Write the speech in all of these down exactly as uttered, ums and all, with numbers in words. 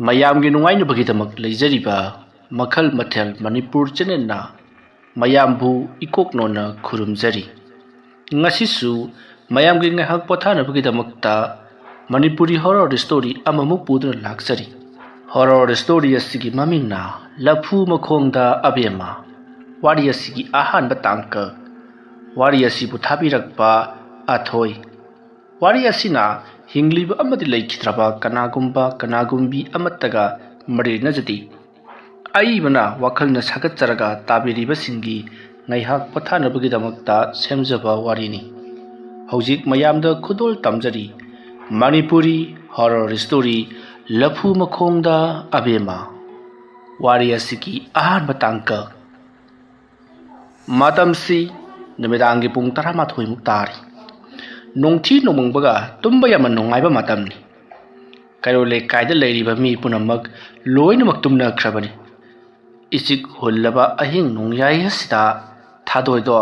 ꯃꯌꯥꯝꯒꯤ ꯅꯨꯡꯉꯥꯏꯅꯕꯒꯤꯗꯃꯛ ꯂꯩꯖꯔꯤꯕ ꯃꯈꯜ ꯃꯊꯦꯜ ꯃꯅꯤꯄꯨꯔ ꯆꯦꯅꯦꯜꯅ ꯃꯌꯥꯝꯕꯨ ꯏꯀꯣꯛ ꯅꯣꯟꯅ ꯈꯨꯔꯨꯝꯖꯔꯤ꯫ ꯉꯁꯤꯁꯨ ꯃꯌꯥꯝꯒꯤ ꯉꯥꯏꯍꯥꯛ ꯄꯣꯊꯥꯅꯕꯒꯤꯗꯃꯛꯇ ꯃꯅꯤꯄꯨꯔꯤ ꯍꯣꯔꯣꯔ ꯁ꯭ꯇꯣꯔꯤ ꯑꯃꯃꯨꯛ ꯄꯨꯗꯨꯅ ꯂꯥꯛꯆꯔꯤ꯫ ꯍꯣꯔꯣꯔ ꯁ꯭ꯇꯣꯔꯤ ꯑꯁꯤꯒꯤ ꯃꯃꯤꯡꯅ ꯂꯐꯨ ꯃꯈꯣꯡꯗ ꯑꯕꯦꯝꯃ꯫ ꯋꯥꯔꯤ ꯑꯁꯤꯒꯤ ꯑꯍꯥꯟꯕ ꯇꯥꯡꯀꯛ꯫ ꯋꯥꯔꯤ ꯑꯁꯤꯕꯨ ꯊꯥꯕꯤꯔꯛꯄ ꯑꯊꯣꯏ꯫ ꯋꯥꯔꯤ ꯑꯁꯤꯅ ꯍꯤꯡꯂꯤꯕ ꯑꯃꯗꯤ ꯂꯩꯈꯤꯗ꯭ꯔꯕ ꯀꯅꯥꯒꯨꯝꯕ ꯀꯅꯥꯒꯨꯝꯕꯤ ꯑꯃꯠꯇꯒ ꯃꯔꯤ ꯂꯩꯅꯖꯗꯦ꯫ ꯑꯏꯕꯅ ꯋꯥꯈꯜꯅ ꯁꯥꯒꯠꯆꯔꯒ ꯇꯥꯕꯤꯔꯤꯕꯁꯤꯡꯒꯤ ꯉꯥꯏꯍꯥꯛ ꯄꯣꯊꯥꯅꯕꯒꯤꯗꯃꯛꯇ ꯁꯦꯝꯖꯕ ꯋꯥꯔꯤꯅꯤ꯫ ꯍꯧꯖꯤꯛ ꯃꯌꯥꯝꯗ ꯈꯨꯗꯣꯜ ꯇꯝꯖꯔꯤ ꯃꯅꯤꯄꯨꯔꯤ ꯍꯣꯔꯣꯔ ꯁ꯭ꯇꯣꯔꯤ ꯂꯐꯨ ꯃꯈꯣꯡꯗ ꯑꯕꯦꯝꯃ꯫ ꯋꯥꯔꯤ ꯑꯁꯤꯒꯤ ꯑꯍꯥꯟꯕ ꯇꯥꯡꯀꯛ꯫ ꯃꯇꯝꯁꯤ ꯅꯨꯃꯤꯗꯥꯡꯒꯤ ꯄꯨꯡ ꯇꯔꯥꯃꯥꯊꯣꯏꯃꯨꯛ ꯇꯥꯔꯤ꯫ ꯅꯣꯡꯊꯤ ꯅꯣꯡꯃꯪꯕꯒ ꯇꯨꯝꯕ ꯌꯥꯝꯅ ꯅꯨꯡꯉꯥꯏꯕ ꯃꯇꯝꯅꯤ꯫ ꯀꯩꯔꯣꯜ ꯂꯩꯀꯥꯏꯗ ꯂꯩꯔꯤꯕ ꯃꯤ ꯄꯨꯝꯅꯃꯛ ꯂꯣꯏꯅꯃꯛ ꯇꯨꯝꯅꯈ꯭ꯔꯕꯅꯤ꯫ ꯏꯆꯤꯛ ꯍꯨꯜꯂꯕ ꯑꯍꯤꯡ ꯅꯣꯡꯌꯥꯏ ꯑꯁꯤꯗ ꯊꯥꯗꯣꯏꯗꯣ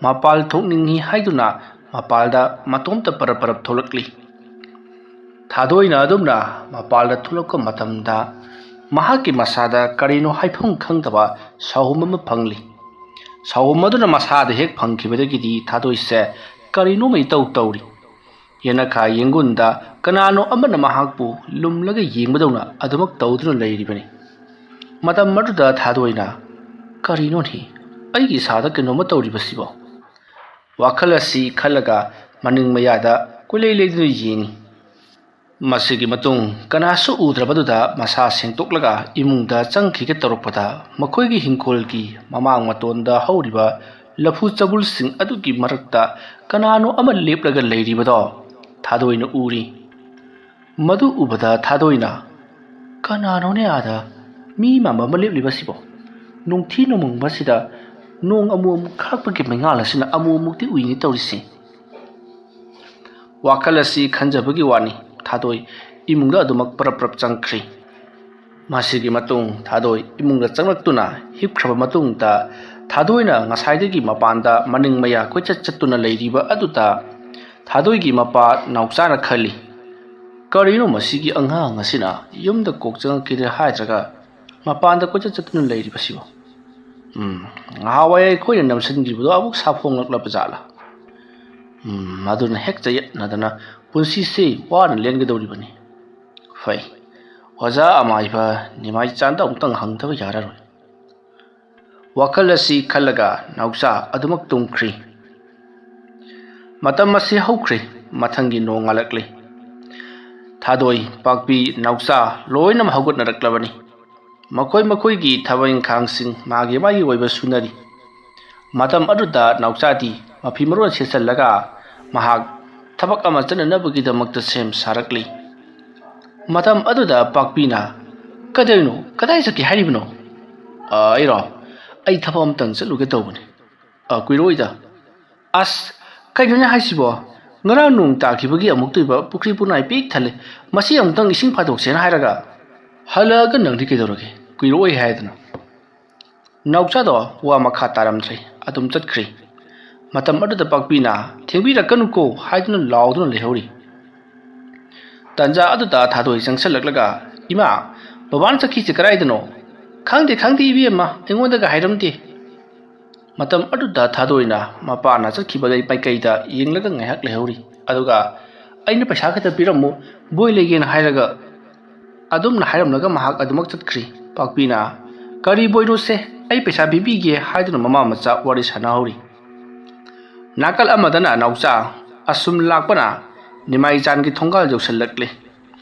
ꯃꯄꯥꯜ ꯊꯣꯛꯅꯤꯡꯏ ꯍꯥꯏꯗꯨꯅ ꯃꯄꯥꯜꯗ ꯃꯇꯣꯝꯇ ꯄꯔꯞ ꯄꯔꯞ ꯊꯣꯛꯂꯛꯂꯤ꯫ ꯊꯥꯗꯣꯏꯅ ꯑꯗꯨꯝꯅ ꯃꯄꯥꯜꯗ ꯊꯣꯛꯂꯛꯄ ꯃꯇꯝꯗ ꯃꯍꯥꯛꯀꯤ ꯃꯁꯥꯗ ꯀꯔꯤꯅꯣ ꯍꯥꯏꯐꯝ ꯈꯪꯗꯕ ꯁꯥꯎꯍꯨꯝ ꯑꯃ ꯐꯪꯂꯤ꯫ ꯁꯥꯎꯍꯨꯝ ꯑꯗꯨꯅ ꯃꯁꯥꯗ ꯍꯦꯛ ꯐꯪꯈꯤꯕꯗꯒꯤꯗꯤ ꯊꯥꯗꯣꯏꯁꯦ ꯀꯔꯤꯅꯣꯃ ꯏꯇꯧ ꯇꯧꯔꯤ꯫ ꯌꯦꯅꯈꯥ ꯌꯦꯡꯒꯨꯟꯗ ꯀꯅꯥꯅꯣ ꯑꯃꯅ ꯃꯍꯥꯛꯄꯨ ꯂꯨꯝꯂꯒ ꯌꯦꯡꯕꯗꯧꯅ ꯑꯗꯨꯃꯛ ꯇꯧꯗꯨꯅ ꯂꯩꯔꯤꯕꯅꯤ꯫ ꯃꯇꯝ ꯑꯗꯨꯗ ꯊꯥꯗꯣꯏꯅ, "ꯀꯔꯤꯅꯣꯅꯦ? ꯑꯩꯒꯤ ꯏꯁꯥꯗ ꯀꯩꯅꯣꯝꯃ ꯇꯧꯔꯤꯕꯁꯤꯕꯣ?" ꯋꯥꯈꯜ ꯑꯁꯤ ꯈꯜꯂꯒ ꯃꯅꯤꯡ ꯃꯌꯥꯗ ꯀꯣꯏꯂꯩ ꯂꯩꯗꯨꯅ ꯌꯦꯡꯏ꯫ ꯃꯁꯤꯒꯤ ꯃꯇꯨꯡ ꯀꯅꯥꯁꯨ ꯎꯗ꯭ꯔꯕꯗꯨꯗ ꯃꯁꯥ ꯁꯦꯡꯗꯣꯛꯂꯒ ꯏꯃꯨꯡꯗ ꯆꯪꯈꯤꯒꯦ ꯇꯧꯔꯛꯄꯗ ꯃꯈꯣꯏꯒꯤ ꯍꯤꯡꯈꯣꯜꯒꯤ ꯃꯃꯥꯡ ꯃꯇꯣꯟꯗ ꯍꯧꯔꯤꯕ ꯂꯐꯨ ꯆꯕꯨꯜꯁꯤꯡ ꯑꯗꯨꯒꯤ ꯃꯔꯛꯇ ꯀꯅꯥꯅꯣ ꯑꯃ ꯂꯦꯞꯂꯒ ꯂꯩꯔꯤꯕꯗꯣ ꯊꯥꯗꯣꯏꯅ ꯎꯔꯤ꯫ ꯃꯗꯨ ꯎꯕꯗ ꯊꯥꯗꯣꯏꯅ, "ꯀꯅꯥꯅꯣꯅꯦ ꯑꯥꯗ ꯃꯤ ꯃꯥꯟꯕ ꯑꯃ ꯂꯦꯞꯂꯤꯕꯁꯤꯕꯣ? ꯅꯨꯡꯊꯤ ꯅꯣꯡꯃꯪꯕꯁꯤꯗ ꯅꯣꯡ ꯑꯃꯨꯛ ꯑꯃꯨꯛ ꯈꯥꯛꯄꯒꯤ ꯃꯩꯉꯥꯜ ꯑꯁꯤꯅ ꯑꯃꯨꯛ ꯑꯃꯨꯛꯇꯤ ꯎꯏꯅꯦ ꯇꯧꯔꯤꯁꯤ꯫" ꯋꯥꯈꯜ ꯑꯁꯤ ꯈꯟꯖꯕꯒꯤ ꯋꯥꯅꯤ, ꯊꯥꯗꯣꯏ ꯏꯃꯨꯡꯗ ꯑꯗꯨꯃꯛ ꯄꯔꯞ ꯄꯔꯞ ꯆꯪꯈ꯭ꯔꯤ꯫ ꯃꯁꯤꯒꯤ ꯃꯇꯨꯡ ꯊꯥꯗꯣꯏ ꯏꯃꯨꯡꯗ ꯆꯪꯂꯛꯇꯨꯅ ꯍꯤꯞꯈ꯭ꯔꯕ ꯃꯇꯨꯡꯗ ꯊꯥꯗꯣꯏꯅ ꯉꯁꯥꯏꯗꯒꯤ ꯃꯄꯥꯟꯗ ꯃꯅꯤꯡ ꯃꯌꯥ ꯀꯣꯏꯆꯠ ꯆꯠꯇꯨꯅ ꯂꯩꯔꯤꯕ ꯑꯗꯨꯗ ꯊꯥꯗꯣꯏꯒꯤ ꯃꯄꯥ ꯅꯥꯎꯆꯥꯅ ꯈꯜꯂꯤ, "ꯀꯔꯤꯅꯣ ꯃꯁꯤꯒꯤ ꯑꯉꯥꯡ ꯑꯁꯤꯅ ꯌꯨꯝꯗ ꯀꯣꯛ ꯆꯪꯉꯛꯈꯤꯗ꯭ꯔꯦ ꯍꯥꯏꯗ꯭ꯔꯒ ꯃꯄꯥꯟꯗ ꯀꯣꯏꯆꯠ ꯆꯠꯇꯨꯅ ꯂꯩꯔꯤꯕꯁꯤꯕꯣ? ꯎꯝ, ꯉꯍꯥꯟꯋꯥꯏ ꯑꯩꯈꯣꯏꯅ ꯅꯝꯁꯤꯟꯈꯤꯕꯗꯣ ꯑꯃꯨꯛ ꯁꯥꯐꯣꯡꯂꯛꯂꯕ ꯖꯥꯠꯂꯥ? ꯎꯝ, ꯃꯗꯨꯅ ꯍꯦꯛ ꯆꯌꯦꯠꯅꯗꯅ ꯄꯨꯟꯁꯤꯁꯤ ꯋꯥꯅ ꯂꯦꯟꯒꯗꯧꯔꯤꯕꯅꯤ꯫ ꯐꯩ, ꯑꯣꯖꯥ ꯑꯃꯥꯏꯕ ꯅꯤꯃꯥꯏꯆꯥꯟꯗ ꯑꯃꯨꯛꯇꯪ ꯍꯪꯗꯕ ꯌꯥꯔꯔꯣꯏ"꯫ ꯋꯥꯈꯜ ꯑꯁꯤ ꯈꯜꯂꯒ ꯅꯥꯎꯆꯥ ꯑꯗꯨꯃꯛ ꯇꯨꯝꯈ꯭ꯔꯤ꯫ ꯃꯇꯝ ꯑꯁꯤ ꯍꯧꯈ꯭ꯔꯦ꯫ ꯃꯊꯪꯒꯤ ꯅꯣꯡꯉꯥꯜꯂꯛꯂꯤ꯫ ꯊꯥꯗꯣꯏ, ꯄꯥꯛꯄꯤ, ꯅꯥꯎꯆꯥ ꯂꯣꯏꯅꯃꯛ ꯍꯧꯒꯠꯅꯔꯛꯂꯕꯅꯤ꯫ ꯃꯈꯣꯏ ꯃꯈꯣꯏꯒꯤ ꯊꯕꯛ ꯏꯪꯈꯥꯡꯁꯤꯡ ꯃꯥꯒꯤ ꯃꯥꯒꯤ ꯑꯣꯏꯕ ꯁꯨꯅꯔꯤ꯫ ꯃꯇꯝ ꯑꯗꯨꯗ ꯅꯥꯎꯆꯥꯗꯤ ꯃꯐꯤ ꯃꯔꯣꯟ ꯁꯦꯠꯆꯜꯂꯒ ꯃꯍꯥꯛ ꯊꯕꯛ ꯑꯃ ꯆꯠꯅꯅꯕꯒꯤꯗꯃꯛꯇ ꯁꯦꯝ ꯁꯥꯔꯛꯂꯤ꯫ ꯃꯇꯝ ꯑꯗꯨꯗ ꯄꯥꯛꯄꯤꯅ, "ꯀꯩꯗꯧꯔꯤꯅꯣ? ꯀꯗꯥꯏ ꯆꯠꯀꯦ ꯍꯥꯏꯔꯤꯕꯅꯣ?" "ꯑ, ꯑꯩꯔꯣ? ꯑꯩ ꯊꯕꯛ ꯑꯃꯇꯪ ꯆꯠꯂꯨꯒꯦ ꯇꯧꯕꯅꯤ꯫ ꯑ, ꯀꯨꯏꯔꯛꯑꯣꯏꯗ"꯫ "ꯑꯁ, ꯀꯩꯅꯣꯅꯦ ꯍꯥꯏꯁꯤꯕꯣ? ꯉꯔꯥꯡ ꯅꯣꯡ ꯇꯥꯈꯤꯕꯒꯤ ꯑꯃꯨꯛꯇꯣꯏꯕ ꯄꯨꯈ꯭ꯔꯤ ꯄꯨꯅꯥꯏ ꯄꯤꯛ ꯊꯜꯂꯦ꯫ ꯃꯁꯤ ꯑꯃꯨꯛꯇꯪ ꯏꯁꯤꯡ ꯐꯥꯗꯣꯛꯁꯦꯅ ꯍꯥꯏꯔꯒ ꯍꯜꯂꯛꯑꯒ ꯅꯪꯗꯤ ꯀꯩꯗꯧꯔꯒꯦ? ꯀꯨꯏꯔꯛꯑꯣꯏ ꯍꯥꯏꯗꯅ"꯫ ꯅꯥꯎꯆꯥꯗꯣ ꯋꯥ ꯃꯈꯥ ꯇꯥꯔꯝꯗ꯭ꯔꯦ, ꯑꯗꯨꯝ ꯆꯠꯈ꯭ꯔꯦ꯫ ꯃꯇꯝ ꯑꯗꯨꯗ ꯄꯥꯛꯄꯤꯅ, "ꯊꯦꯡꯕꯤꯔꯛꯀꯅꯨꯀꯣ" ꯍꯥꯏꯗꯨꯅ ꯂꯥꯎꯗꯨꯅ ꯂꯩꯍꯧꯔꯤ꯫ ꯇꯟꯖꯥ ꯑꯗꯨꯗ ꯊꯥꯗꯣꯏ ꯆꯪꯁꯜꯂꯛꯂꯒ, "ꯏꯃꯥ, ꯕꯕꯥꯅ ꯆꯠꯈꯤꯁꯦ ꯀꯗꯥꯏꯗꯅꯣ?" "ꯈꯪꯗꯦ, ꯈꯪꯗꯦ ꯏꯕꯦꯝꯃ, ꯑꯩꯉꯣꯟꯗꯒ ꯍꯥꯏꯔꯝꯗꯦ"꯫ ꯃꯇꯝ ꯑꯗꯨꯗ ꯊꯥꯗꯣꯏꯅ ꯃꯄꯥꯅ ꯆꯠꯈꯤꯕꯒꯤ ꯃꯥꯏꯀꯩꯗ ꯌꯦꯡꯂꯒ ꯉꯥꯏꯍꯥꯛ ꯂꯩꯍꯧꯔꯤ꯫ ꯑꯗꯨꯒ, "ꯑꯩꯅ ꯄꯩꯁꯥ ꯈꯛꯇ ꯄꯤꯔꯝꯃꯨ, ꯕꯣꯏ ꯂꯩꯒꯦꯅ ꯍꯥꯏꯔꯒ", ꯑꯗꯨꯝꯅ ꯍꯥꯏꯔꯝꯂꯒ ꯃꯍꯥꯛ ꯑꯗꯨꯃꯛ ꯆꯠꯈ꯭ꯔꯤ꯫ ꯄꯥꯛꯄꯤꯅ, "ꯀꯔꯤ ꯕꯣꯏꯅꯣꯁꯦ? ꯑꯩ ꯄꯩꯁꯥ ꯄꯤꯕꯤꯒꯦ" ꯍꯥꯏꯗꯨꯅ ꯃꯃꯥ ꯃꯆꯥ ꯋꯥꯔꯤ ꯁꯥꯟꯅꯍꯧꯔꯤ꯫ ꯅꯥꯀꯜ ꯑꯃꯗꯅ ꯅꯥꯎꯆꯥ ꯑꯁꯨꯝ ꯂꯥꯛꯄꯅ ꯅꯤꯃꯥꯏꯆꯥꯟꯒꯤ ꯊꯣꯡꯒꯥꯜ ꯌꯧꯁꯤꯜꯂꯛꯂꯤ꯫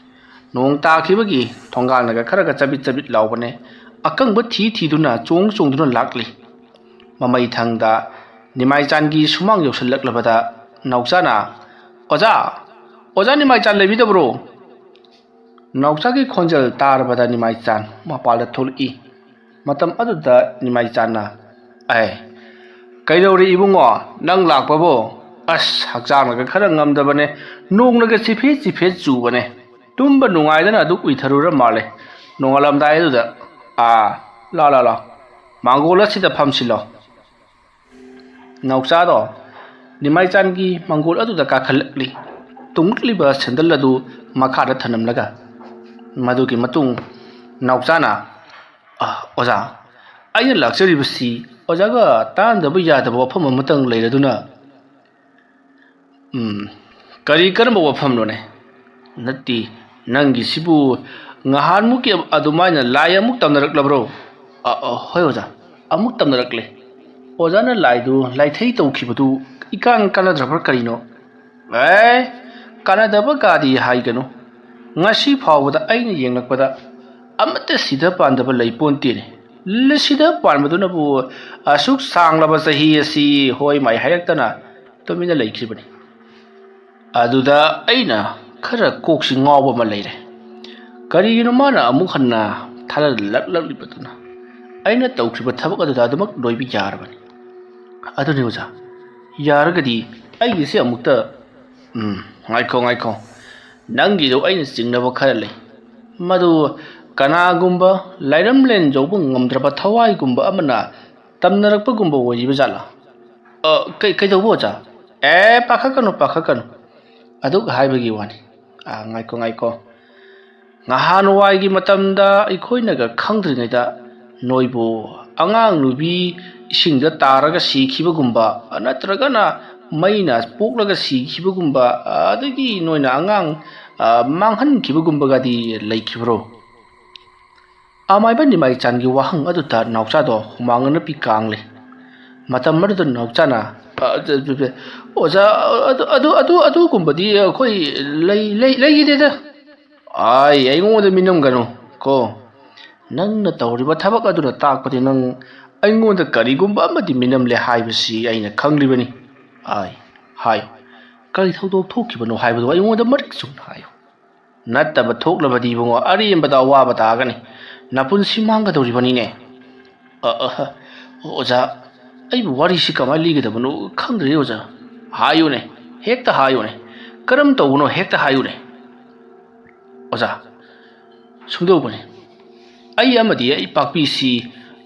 ꯅꯣꯡ ꯇꯥꯈꯤꯕꯒꯤ ꯊꯣꯡꯒꯥꯜꯅꯒ ꯈꯔꯒ ꯆꯕꯤꯠ ꯆꯕꯤꯠ ꯂꯥꯎꯕꯅꯦ꯫ ꯑꯀꯪꯕ ꯊꯤ ꯊꯤꯗꯨꯅ ꯆꯣꯡ ꯆꯣꯡꯗꯨꯅ ꯂꯥꯛꯂꯤ꯫ ꯃꯃꯩ ꯊꯪꯗ ꯅꯤꯃꯥꯏꯆꯥꯟꯒꯤ ꯁꯨꯃꯥꯡ ꯌꯧꯁꯤꯜꯂꯛꯂꯕꯗ ꯅꯥꯎꯆꯥꯅ, "ꯑꯣꯖꯥ! ꯑꯣꯖꯥ ꯅꯤꯃꯥꯏꯆꯥꯟ ꯂꯩꯕꯤꯗꯕ꯭ꯔꯣ?" ꯅꯥꯎꯆꯥꯒꯤ ꯈꯣꯟꯖꯦꯜ ꯇꯥꯔꯕꯗ ꯅꯤꯃꯥꯏꯆꯥꯟ ꯃꯄꯥꯜꯗ ꯊꯣꯛꯂꯛꯏ꯫ ꯃꯇꯝ ꯑꯗꯨꯗ ꯅꯤꯃꯥꯏꯆꯥꯟꯅ, "ꯑꯦ, ꯀꯩꯗꯧꯔꯦ ꯏꯕꯨꯡꯉꯣ? ꯅꯪ ꯂꯥꯛꯄꯕꯨ? ꯑꯁ, ꯍꯛꯆꯥꯡꯅꯒ ꯈꯔ ꯉꯝꯗꯕꯅꯦ꯫ ꯅꯣꯡꯅꯒ ꯆꯤꯐꯦꯠ ꯆꯤꯐꯦꯠ ꯆꯨꯕꯅꯦ꯫ ꯇꯨꯝꯕ ꯅꯨꯡꯉꯥꯏꯗꯅ ꯑꯗꯨꯛ ꯎꯏꯊꯔꯨꯔ ꯃꯥꯜꯂꯦ꯫ ꯅꯣꯡꯉꯥꯜꯂꯝꯗꯥꯏꯗꯨꯗ꯫ ꯑꯥ, ꯂꯥ, ꯂꯥ, ꯂꯥ꯫ ꯃꯥꯡꯒꯣꯜ ꯑꯁꯤꯗ ꯐꯝꯁꯤꯜꯂꯣ"꯫ ꯅꯥꯎꯆꯥꯗꯣ ꯅꯤꯃꯥꯏꯆꯥꯟꯒꯤ ꯃꯥꯡꯒꯣꯜ ꯑꯗꯨꯗ ꯀꯥꯈꯠꯂꯛꯂꯤ꯫ ꯇꯣꯡꯂꯛꯂꯤꯕ ꯁꯦꯟꯗꯜ ꯑꯗꯨ ꯃꯈꯥꯗ ꯊꯅꯝꯂꯒ, ꯃꯗꯨꯒꯤ ꯃꯇꯨꯡ ꯅꯥꯎꯆꯥꯅ, "ꯑ, ꯑꯣꯖꯥ, ꯑꯩꯅ ꯂꯥꯛꯆꯔꯤꯕꯁꯤ ꯑꯣꯖꯥꯒ ꯇꯥꯟꯅꯗꯕ ꯌꯥꯗꯕ ꯋꯥꯐꯝ ꯑꯃꯇꯪ ꯂꯩꯔꯗꯨꯅ", "ꯎꯝ, ꯀꯔꯤ, ꯀꯔꯝꯕ ꯋꯥꯐꯝꯅꯣꯅꯦ?" "ꯅꯠꯇꯦ, ꯅꯪꯒꯤꯁꯤꯕꯨ ꯉꯍꯥꯟꯃꯨꯛꯀꯤ ꯑꯗꯨꯃꯥꯏꯅ ꯂꯥꯏ ꯑꯃꯨꯛ ꯇꯝꯅꯔꯛꯂꯕ꯭ꯔꯣ?" "ꯑ, ꯑ, ꯍꯣꯏ ꯑꯣꯖꯥ, ꯑꯃꯨꯛ ꯇꯝꯅꯔꯛꯂꯦ꯫" "ꯑꯣꯖꯥꯅ ꯂꯥꯏꯗꯨ ꯂꯥꯏꯊꯩ ꯇꯧꯈꯤꯕꯗꯨ ꯏꯀꯥꯟ ꯀꯥꯟꯅꯗ꯭ꯔꯕ꯭ꯔꯥ ꯀꯔꯤꯅꯣ?" "ꯑꯦ, ꯀꯥꯟꯅꯗꯕ ꯀꯥꯗꯤ ꯍꯥꯏꯒꯅꯨ꯫ ꯉꯁꯤ ꯐꯥꯎꯕꯗ ꯑꯩꯅ ꯌꯦꯡꯂꯛꯄꯗ ꯑꯃꯠꯇ ꯁꯤꯗ ꯄꯥꯟꯗꯕ ꯂꯩ ꯄꯣꯟꯇꯦꯅꯦ꯫ ꯁꯤꯗ ꯄꯥꯟꯕꯗꯨꯅꯕꯨ ꯑꯁꯨꯛ ꯁꯥꯡꯂꯕ ꯆꯍꯤ ꯑꯁꯤ ꯍꯣꯏ ꯃꯥꯏ ꯍꯥꯏꯔꯛꯇꯅ ꯇꯨꯃꯤꯟꯅ ꯂꯩꯈꯤꯕꯅꯤ꯫ ꯑꯗꯨꯗ ꯑꯩꯅ ꯈꯔ ꯀꯣꯛꯁꯤ ꯉꯥꯎꯕ ꯑꯃ ꯂꯩꯔꯦ꯫ ꯀꯔꯤꯒꯤꯅꯣ ꯃꯥꯅ ꯑꯃꯨꯛ ꯍꯟꯅ ꯊꯥꯗꯔꯛꯂꯛꯂꯤꯕꯗꯨꯅ? ꯑꯩꯅ ꯇꯧꯈꯤꯕ ꯊꯕꯛ ꯑꯗꯨꯗ ꯑꯗꯨꯃꯛ ꯂꯣꯏꯕ ꯌꯥꯔꯕꯅꯤ꯫" "ꯑꯗꯨꯅꯤ ꯑꯣꯖꯥ, ꯌꯥꯔꯒꯗꯤ ꯑꯩꯒꯤꯁꯦ ꯑꯃꯨꯛꯇ"꯫ "ꯎꯝ, ꯉꯥꯏꯈꯣ, ꯉꯥꯏꯈꯣ꯫ ꯅꯪꯒꯤꯗꯣ ꯑꯩꯅ ꯆꯤꯡꯅꯕ ꯈꯔ ꯂꯩ꯫ ꯃꯗꯨ ꯀꯅꯥꯒꯨꯝꯕ ꯂꯥꯏꯔꯝꯂꯦꯟ ꯌꯧꯕ ꯉꯝꯗ꯭ꯔꯕ ꯊꯋꯥꯏꯒꯨꯝꯕ ꯑꯃꯅ ꯇꯝꯅꯔꯛꯄꯒꯨꯝꯕ ꯑꯣꯏꯔꯤꯕ ꯖꯥꯠꯂꯥ?" "ꯑ, ꯀꯩ-, ꯀꯩꯗꯧꯕ ꯑꯣꯖꯥ?" "ꯑꯦ, ꯄꯥꯈꯠꯀꯅꯨ, ꯄꯥꯈꯠꯀꯅꯨ꯫ ꯑꯗꯨꯛ ꯍꯥꯏꯕꯒꯤ ꯋꯥꯅꯤ꯫ ꯑ, ꯉꯥꯏꯈꯣ, ꯉꯥꯏꯈꯣ꯫ ꯉꯍꯥꯟꯋꯥꯏꯒꯤ ꯃꯇꯝꯗ ꯑꯩꯈꯣꯏꯅꯒ ꯈꯪꯗ꯭ꯔꯤꯉꯩꯗ ꯅꯣꯏꯕꯨ ꯑꯉꯥꯡ ꯅꯨꯕꯤ ꯏꯁꯤꯡꯗ ꯇꯥꯔꯒ ꯁꯤꯈꯤꯕꯒꯨꯝꯕ, ꯅꯠꯇ꯭ꯔꯒꯅ ꯃꯩꯅ ꯄꯣꯛꯂꯒ ꯁꯤꯈꯤꯕꯒꯨꯝꯕ, ꯑꯗꯒꯤ ꯅꯣꯏꯅ ꯑꯉꯥꯡ, ꯑ, ꯃꯥꯡꯍꯟꯈꯤꯕꯒꯨꯝꯕꯒꯗꯤ ꯂꯩꯈꯤꯕ꯭ꯔꯣ?" ꯑꯃꯥꯏꯕ ꯅꯤꯃꯥꯏꯆꯥꯟꯒꯤ ꯋꯥꯍꯪ ꯑꯗꯨꯗ ꯅꯥꯎꯆꯥꯗꯣ ꯍꯨꯃꯥꯡ ꯑꯅꯞꯄꯤ ꯀꯥꯡꯂꯦ꯫ ꯃꯇꯝ ꯑꯗꯨꯗ ꯅꯥꯎꯆꯥꯅ, "ꯑ, ꯑꯗꯨ, ꯑꯗꯨ, ꯑꯣꯖꯥ, ꯑꯗꯨ, ꯑꯗꯨ, ꯑꯗꯨ, ꯑꯗꯨꯒꯨꯝꯕꯗꯤ ꯑꯩꯈꯣꯏ ꯂꯩ-, ꯂꯩ-, ꯂꯩꯈꯤꯗꯦꯗ꯫" "ꯑꯥꯏ, ꯑꯩꯉꯣꯟꯗ ꯃꯤꯅꯝꯒꯅꯨ ꯀꯣ꯫ ꯅꯪꯅ ꯇꯧꯔꯤꯕ ꯊꯕꯛ ꯑꯗꯨꯅ ꯇꯥꯛꯄꯗꯤ ꯅꯪ ꯑꯩꯉꯣꯟꯗ ꯀꯔꯤꯒꯨꯝꯕ ꯑꯃꯗꯤ ꯃꯤꯅꯝꯂꯦ ꯍꯥꯏꯕꯁꯤ ꯑꯩꯅ ꯈꯪꯂꯤꯕꯅꯤ꯫ ꯑꯥꯏ, ꯍꯥꯏꯌꯨ꯫ ꯀꯔꯤ ꯊꯧꯗꯣꯛ ꯊꯣꯛꯈꯤꯕꯅꯣ ꯍꯥꯏꯕꯗꯨ ꯑꯩꯉꯣꯟꯗ ꯃꯔꯤꯛ ꯆꯨꯝꯅ ꯍꯥꯏꯌꯨ꯫ ꯅꯠꯇꯕ ꯊꯣꯛꯂꯕꯗꯤ ꯏꯕꯨꯡꯉꯣ, ꯑꯔꯦꯝꯕꯗ ꯑꯋꯥꯕ ꯇꯥꯒꯅꯤ꯫ ꯅꯄꯨꯟꯁꯤ ꯃꯥꯡꯒꯗꯧꯔꯤꯕꯅꯤꯅꯦ꯫" "ꯑ, ꯑ, ꯑꯣꯖꯥ, ꯑꯩꯕꯨ ꯋꯥꯔꯤꯁꯤ ꯀꯃꯥꯏꯅ ꯂꯤꯒꯗꯕꯅꯣ ꯈꯪꯗ꯭ꯔꯦ ꯑꯣꯖꯥ꯫" "ꯍꯥꯏꯌꯨꯅꯦ, ꯍꯦꯛꯇ ꯍꯥꯏꯌꯨꯅꯦ꯫ ꯀꯔꯝ ꯇꯧꯕꯅꯣ ꯍꯦꯛꯇ ꯍꯥꯏꯌꯨꯅꯦ꯫" "ꯑꯣꯖꯥ, ꯁꯨꯝꯗꯧꯕꯅꯤ꯫ ꯑꯩ ꯑꯃꯗꯤ ꯑꯩ ꯄꯥꯛꯄꯤꯁꯤ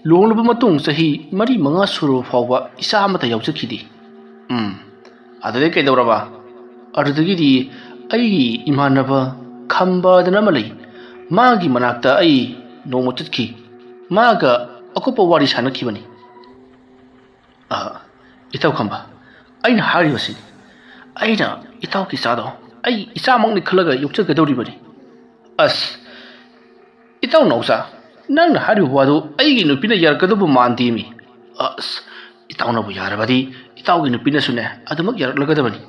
ꯂꯨꯍꯣꯡꯂꯕ ꯃꯇꯨꯡ ꯆꯍꯤ ꯃꯔꯤ ꯃꯉꯥ ꯁꯨꯔꯕ ꯐꯥꯎꯕ ꯏꯆꯥ ꯑꯃꯠꯇ ꯌꯥꯎꯖꯈꯤꯗꯦ꯫" "ꯎꯝ, ꯑꯗꯨꯗꯩ ꯀꯩꯗꯧꯔꯕ?" ꯑꯗꯨꯗꯒꯤꯗꯤ ꯑꯩꯒꯤ ꯏꯃꯥꯟꯅꯕ ꯈꯝꯕꯗꯅ ꯑꯃ ꯂꯩ, ꯃꯥꯒꯤ ꯃꯅꯥꯛꯇ ꯑꯩ ꯅꯣꯡꯃ ꯆꯠꯈꯤ꯫ ꯃꯥꯒ ꯑꯀꯨꯞꯄ ꯋꯥꯔꯤ ꯁꯥꯟꯅꯈꯤꯕꯅꯤ꯫ ꯑ, ꯏꯇꯥꯎ ꯈꯝꯕ, ꯑꯩꯅ ꯍꯥꯏꯔꯤꯕꯁꯤꯅꯤ꯫ ꯑꯩꯅ ꯏꯇꯥꯎꯒꯤ ꯏꯆꯥꯗꯣ ꯑꯩ ꯏꯆꯥꯃꯛꯅꯤ ꯈꯜꯂꯒ ꯌꯣꯛꯆꯒꯗꯧꯔꯤꯕꯅꯤ꯫ ꯑꯁ, ꯏꯇꯥꯎ ꯅꯥꯎꯆꯥ, ꯅꯪꯅ ꯍꯥꯏꯔꯤꯕ ꯋꯥꯗꯨ ꯑꯩꯒꯤ ꯅꯨꯄꯤꯅ ꯌꯥꯔꯛꯀꯗꯧꯕ ꯃꯥꯟꯗꯦꯃꯤ꯫ ꯑꯁ, ꯏꯇꯥꯎꯅꯕꯨ ꯌꯥꯔꯕꯗꯤ ꯏꯇꯥꯎꯒꯤ ꯅꯨꯄꯤꯅꯁꯨꯅꯦ ꯑꯗꯨꯃꯛ ꯌꯥꯔꯛꯂꯒꯗꯕꯅꯤ꯫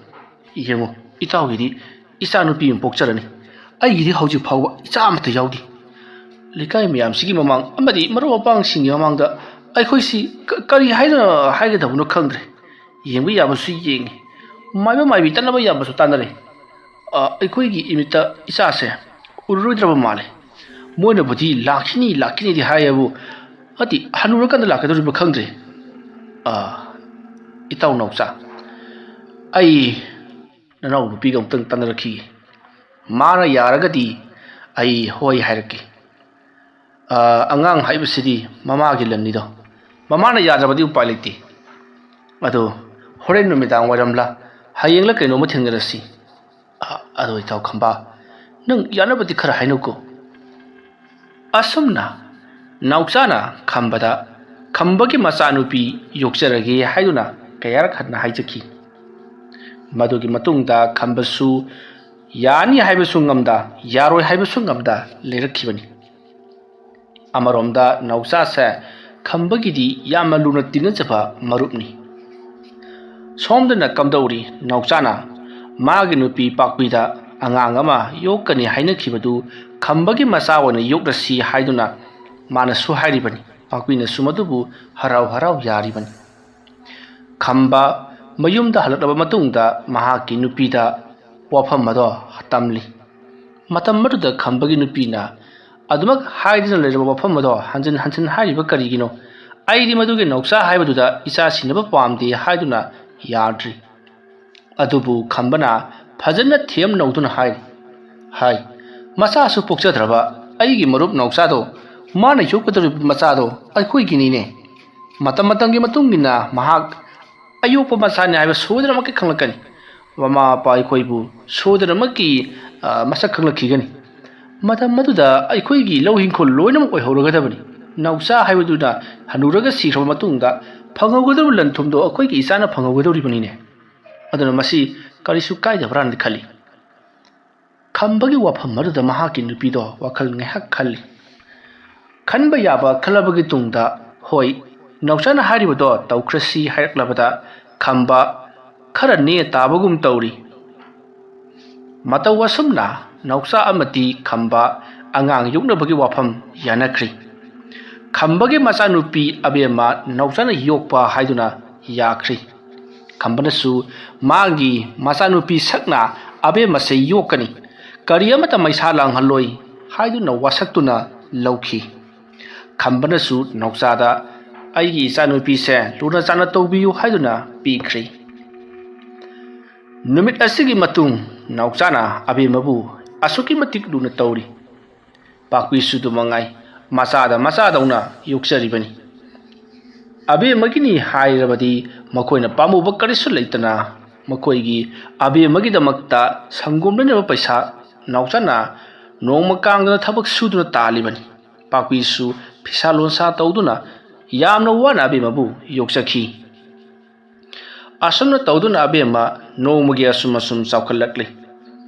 ꯌꯦꯡꯉꯨ, ꯏꯇꯥꯎꯒꯤꯗꯤ ꯏꯆꯥ ꯅꯨꯄꯤ ꯑꯃ ꯄꯣꯛꯆꯔꯅꯤ꯫ ꯑꯩꯒꯤꯗꯤ ꯍꯧꯖꯤꯛ ꯐꯥꯎꯕ ꯏꯆꯥ ꯑꯃꯠꯇ ꯌꯥꯎꯗꯦ꯫ ꯂꯩꯀꯥꯏ ꯃꯌꯥꯝꯁꯤꯒꯤ ꯃꯃꯥꯡ ꯑꯃꯗꯤ ꯃꯔꯨꯞ ꯃꯄꯥꯡꯁꯤꯡꯒꯤ ꯃꯃꯥꯡꯗ ꯑꯩꯈꯣꯏꯁꯤ ꯀ-, ꯀꯔꯤ ꯍꯥꯏꯅ ꯍꯥꯏꯒꯗꯕꯅꯣ ꯈꯪꯗ꯭ꯔꯦ꯫ ꯌꯦꯡꯕ ꯌꯥꯕꯁꯨ ꯌꯦꯡꯉꯤ, ꯃꯥꯏꯕ ꯃꯥꯏꯕꯤ ꯇꯥꯟꯅꯕ ꯌꯥꯕꯁꯨ ꯇꯥꯟꯅꯔꯦ꯫ ꯑ, ꯑꯩꯈꯣꯏꯒꯤ ꯏꯃꯤꯠꯇ ꯏꯆꯥꯁꯦ ꯎꯔꯔꯣꯏꯗ꯭ꯔꯕ ꯃꯥꯜꯂꯦ꯫ ꯃꯣꯏꯅꯕꯨꯗꯤ ꯂꯥꯛꯈꯤꯅꯤ, ꯂꯥꯛꯈꯤꯅꯤꯗꯤ ꯍꯥꯏꯌꯦꯕꯨ, ꯑꯗꯤ ꯍꯅꯨꯔꯀꯥꯟꯗ ꯂꯥꯛꯀꯗꯧꯔꯤꯕ ꯈꯪꯗ꯭ꯔꯦ꯫ ꯑ, ꯏꯇꯥꯎ ꯅꯥꯎꯆꯥ, ꯑꯩ ꯅꯅꯥꯎ ꯅꯨꯄꯤꯒ ꯑꯃꯨꯛꯇꯪ ꯇꯥꯟꯅꯔꯛꯈꯤꯒꯦ꯫ ꯃꯥꯅ ꯌꯥꯔꯒꯗꯤ ꯑꯩ ꯍꯣꯏ ꯍꯥꯏꯔꯛꯀꯦ꯫ ꯑ, ꯑꯉꯥꯡ ꯍꯥꯏꯕꯁꯤꯗꯤ ꯃꯃꯥꯒꯤ ꯂꯟꯅꯤꯗꯣ꯫ ꯃꯃꯥꯅ ꯌꯥꯗ꯭ꯔꯕꯗꯤ ꯎꯄꯥꯏ ꯂꯩꯇꯦ꯫ ꯑꯗꯣ ꯍꯣꯔꯦꯟ ꯅꯨꯃꯤꯗꯥꯡ ꯋꯥꯏꯔꯝꯂ ꯍꯌꯦꯡꯂ ꯀꯩꯅꯣꯝꯃ ꯊꯦꯡꯅꯔꯁꯤ꯫ ꯑ, ꯑꯗꯣ ꯏꯇꯥꯎ ꯈꯝꯕ, ꯅꯪ ꯌꯥꯅꯕꯗꯤ ꯈꯔ ꯍꯥꯏꯅꯧꯀꯣ꯫ ꯑꯁꯨꯝꯅ ꯅꯥꯎꯆꯥꯅ ꯈꯝꯕꯗ ꯈꯝꯕꯒꯤ ꯃꯆꯥꯅꯨꯄꯤ ꯌꯣꯛꯆꯔꯒꯦ ꯍꯥꯏꯗꯨꯅ ꯀꯌꯥꯔꯛ ꯍꯟꯅ ꯍꯥꯏꯖꯈꯤ꯫ ꯃꯗꯨꯒꯤ ꯃꯇꯨꯡꯗ ꯈꯝꯕꯁꯨ ꯌꯥꯅꯤ ꯍꯥꯏꯕꯁꯨ ꯉꯝꯗ, ꯌꯥꯔꯣꯏ ꯍꯥꯏꯕꯁꯨ ꯉꯝꯗ ꯂꯩꯔꯛꯈꯤꯕꯅꯤ꯫ ꯑꯃꯔꯣꯝꯗ ꯅꯥꯎꯆꯥꯁꯦ ꯈꯝꯕꯒꯤꯗꯤ ꯌꯥꯝꯅ ꯂꯨꯅ ꯇꯤꯟꯅꯖꯕ ꯃꯔꯨꯞꯅꯤ꯫ ꯁꯣꯝꯗꯅ ꯀꯝꯗꯧꯔꯤ, ꯅꯥꯎꯆꯥꯅ ꯃꯥꯒꯤ ꯅꯨꯄꯤ ꯄꯥꯛꯄꯤꯗ ꯑꯉꯥꯡ ꯑꯃ ꯌꯣꯛꯀꯅꯤ ꯍꯥꯏꯅꯈꯤꯕꯗꯨ ꯈꯝꯕꯒꯤ ꯃꯆꯥ ꯑꯣꯏꯅ ꯌꯣꯛꯂꯁꯤ ꯍꯥꯏꯗꯨꯅ ꯃꯥꯅꯁꯨ ꯍꯥꯏꯔꯤꯕꯅꯤ꯫ ꯄꯥꯛꯄꯤꯅꯁꯨ ꯃꯗꯨꯕꯨ ꯍꯔꯥꯎ ꯍꯔꯥꯎ ꯌꯥꯔꯤꯕꯅꯤ꯫ ꯈꯝꯕ ꯃꯌꯨꯝꯗ ꯍꯜꯂꯛꯂꯕ ꯃꯇꯨꯡꯗ ꯃꯍꯥꯛꯀꯤ ꯅꯨꯄꯤꯗ ꯋꯥꯐꯝ ꯑꯗꯣ ꯇꯝꯂꯤ꯫ ꯃꯇꯝ ꯑꯗꯨꯗ ꯈꯝꯕꯒꯤ ꯅꯨꯄꯤꯅ ꯑꯗꯨꯃꯛ ꯍꯥꯏꯗꯨꯅ ꯂꯩꯔꯕ ꯋꯥꯐꯝ ꯑꯗꯣ ꯍꯟꯖꯤꯟ ꯍꯟꯖꯤꯟ ꯍꯥꯏꯔꯤꯕ ꯀꯔꯤꯒꯤꯅꯣ? ꯑꯩꯗꯤ ꯃꯗꯨꯒꯤ ꯅꯧꯆꯥ ꯍꯥꯏꯕꯗꯨꯗ ꯏꯆꯥ ꯁꯤꯟꯅꯕ ꯄꯥꯝꯗꯦ ꯍꯥꯏꯗꯨꯅ ꯌꯥꯗ꯭ꯔꯤ꯫ ꯑꯗꯨꯕꯨ ꯈꯝꯕꯅ ꯐꯖꯅ ꯊꯦꯝ ꯅꯧꯗꯨꯅ ꯍꯥꯏꯔꯤ꯫ ꯍꯥꯏ, ꯃꯆꯥꯁꯨ ꯄꯣꯛꯆꯗ꯭ꯔꯕ ꯑꯩꯒꯤ ꯃꯔꯨꯞ ꯅꯧꯆꯥꯗꯣ, ꯃꯥꯅ ꯌꯣꯛꯀꯗꯧꯔꯤꯕ ꯃꯆꯥꯗꯣ ꯑꯩꯈꯣꯏꯒꯤꯅꯤꯅꯦ꯫ ꯃꯇꯝ ꯃꯇꯝꯒꯤ ꯃꯇꯨꯡ ꯏꯟꯅ ꯃꯍꯥꯛ ꯑꯌꯣꯛꯄ ꯃꯆꯥꯅꯤ ꯍꯥꯏꯕ ꯁꯣꯏꯗꯅꯃꯛꯀꯤ ꯈꯪꯂꯛꯀꯅꯤ꯫ ꯃꯃꯥ ꯃꯄꯥ ꯑꯩꯈꯣꯏꯕꯨ ꯁꯣꯏꯗꯅꯃꯛꯀꯤ, ꯑ, ꯃꯁꯛ ꯈꯪꯂꯛꯈꯤꯒꯅꯤ꯫ ꯃꯇꯝ ꯑꯗꯨꯗ ꯑꯩꯈꯣꯏꯒꯤ ꯂꯧ ꯏꯪꯈꯣꯜ ꯂꯣꯏꯅꯃꯛ ꯑꯣꯏꯍꯧꯔꯒꯗꯕꯅꯤ꯫ ꯅꯥꯎꯆꯥ ꯍꯥꯏꯕꯗꯨꯅ ꯍꯅꯨꯔꯒ ꯁꯤꯈ꯭ꯔꯕ ꯃꯇꯨꯡꯗ ꯐꯪꯍꯧꯒꯗꯕ ꯂꯟ ꯊꯨꯝꯗꯣ ꯑꯩꯈꯣꯏꯒꯤ ꯏꯆꯥꯅ ꯐꯪꯍꯧꯒꯗꯧꯔꯤꯕꯅꯤꯅꯦ꯫ ꯑꯗꯨꯅ ꯃꯁꯤ ꯀꯔꯤꯁꯨ ꯀꯥꯏꯗꯕ꯭ꯔꯥꯅ ꯈꯜꯂꯤ꯫ ꯈꯝꯕꯒꯤ ꯋꯥꯐꯝ ꯑꯗꯨꯗ ꯃꯍꯥꯛꯀꯤ ꯅꯨꯄꯤꯗꯣ ꯋꯥꯈꯜ ꯉꯥꯏꯍꯥꯛ ꯈꯜꯂꯤ꯫ ꯈꯟꯕ ꯌꯥꯕ ꯈꯜꯂꯕꯒꯤ ꯇꯨꯡꯗ, "ꯍꯣꯏ, ꯅꯥꯎꯆꯥꯅ ꯍꯥꯏꯔꯤꯕꯗꯣ ꯇꯧꯈ꯭ꯔꯁꯤ" ꯍꯥꯏꯔꯛꯂꯕꯗ ꯈꯝꯕ ꯈꯔ ꯅꯦ ꯇꯥꯕꯒꯨꯝ ꯇꯧꯔꯤ꯫ ꯃꯇꯧ ꯑꯁꯨꯝꯅ ꯅꯥꯎꯆꯥ ꯑꯃꯗꯤ ꯈꯝꯕ ꯑꯉꯥꯡ ꯌꯣꯛꯅꯕꯒꯤ ꯋꯥꯐꯝ ꯌꯥꯅꯈ꯭ꯔꯤ꯫ ꯈꯝꯕꯒꯤ ꯃꯆꯥꯅꯨꯄꯤ ꯑꯕꯦꯝꯃ ꯅꯥꯎꯆꯥꯅ ꯌꯣꯛꯄ ꯍꯥꯏꯗꯨꯅ ꯌꯥꯈ꯭ꯔꯤ꯫ ꯈꯝꯕꯅꯁꯨ ꯃꯥꯒꯤ ꯃꯆꯥꯅꯨꯄꯤ ꯁꯛꯅ ꯑꯕꯦꯝꯃꯁꯦ ꯌꯣꯛꯀꯅꯤ, ꯀꯔꯤ ꯑꯃꯠꯇ ꯃꯩꯁꯥ ꯂꯥꯡꯍꯜꯂꯣꯏ ꯍꯥꯏꯗꯨꯅ ꯋꯥꯁꯛꯇꯨꯅ ꯂꯧꯈꯤ꯫ ꯈꯝꯕꯅꯁꯨ ꯅꯥꯎꯆꯥꯗ "ꯑꯩꯒꯤ ꯏꯆꯥꯅꯨꯄꯤꯁꯦ ꯂꯨꯅ ꯆꯥꯟꯅ ꯇꯧꯕꯤꯌꯨ" ꯍꯥꯏꯗꯨꯅ ꯄꯤꯈ꯭ꯔꯤ꯫ ꯅꯨꯃꯤꯠ ꯑꯁꯤꯒꯤ ꯃꯇꯨꯡ ꯅꯥꯎꯆꯥꯅ ꯑꯕꯦꯝꯃꯕꯨ ꯑꯁꯨꯛꯀꯤ ꯃꯇꯤꯛ ꯂꯨꯅ ꯇꯧꯔꯤ꯫ ꯄꯥꯛꯄꯤꯁꯨ ꯑꯗꯨ ꯃꯉꯥꯏ, ꯃꯆꯥꯗ ꯃꯆꯥꯗꯧꯅ ꯌꯣꯛꯆꯔꯤꯕꯅꯤ꯫ ꯑꯕꯦꯝꯃꯒꯤꯅꯤ ꯍꯥꯏꯔꯕꯗꯤ ꯃꯈꯣꯏꯅ ꯄꯥꯝꯃꯨꯕ ꯀꯔꯤꯁꯨ ꯂꯩꯇꯅ ꯃꯈꯣꯏꯒꯤ ꯑꯕꯦꯝꯃꯒꯤꯗꯃꯛꯇ ꯁꯪꯒꯣꯝ ꯂꯩꯅꯕ ꯄꯩꯁꯥ ꯅꯥꯎꯆꯥꯅ ꯅꯣꯡꯃ ꯀꯥꯡꯗꯅ ꯊꯕꯛ ꯁꯨꯗꯨꯅ ꯇꯥꯜꯂꯤꯕꯅꯤ꯫ ꯄꯥꯛꯄꯤꯁꯨ ꯐꯤꯁꯥ ꯂꯣꯟꯁꯥ ꯇꯧꯗꯨꯅ ꯌꯥꯝꯅ ꯋꯥꯅ ꯑꯕꯦꯝꯃꯕꯨ ꯌꯣꯛꯆꯈꯤ꯫ ꯑꯁꯨꯝꯅ ꯇꯧꯗꯨꯅ ꯑꯕꯦꯝꯃ ꯅꯣꯡꯃꯒꯤ ꯑꯁꯨꯝ ꯑꯁꯨꯝ ꯆꯥꯎꯈꯠꯂꯛꯂꯤ꯫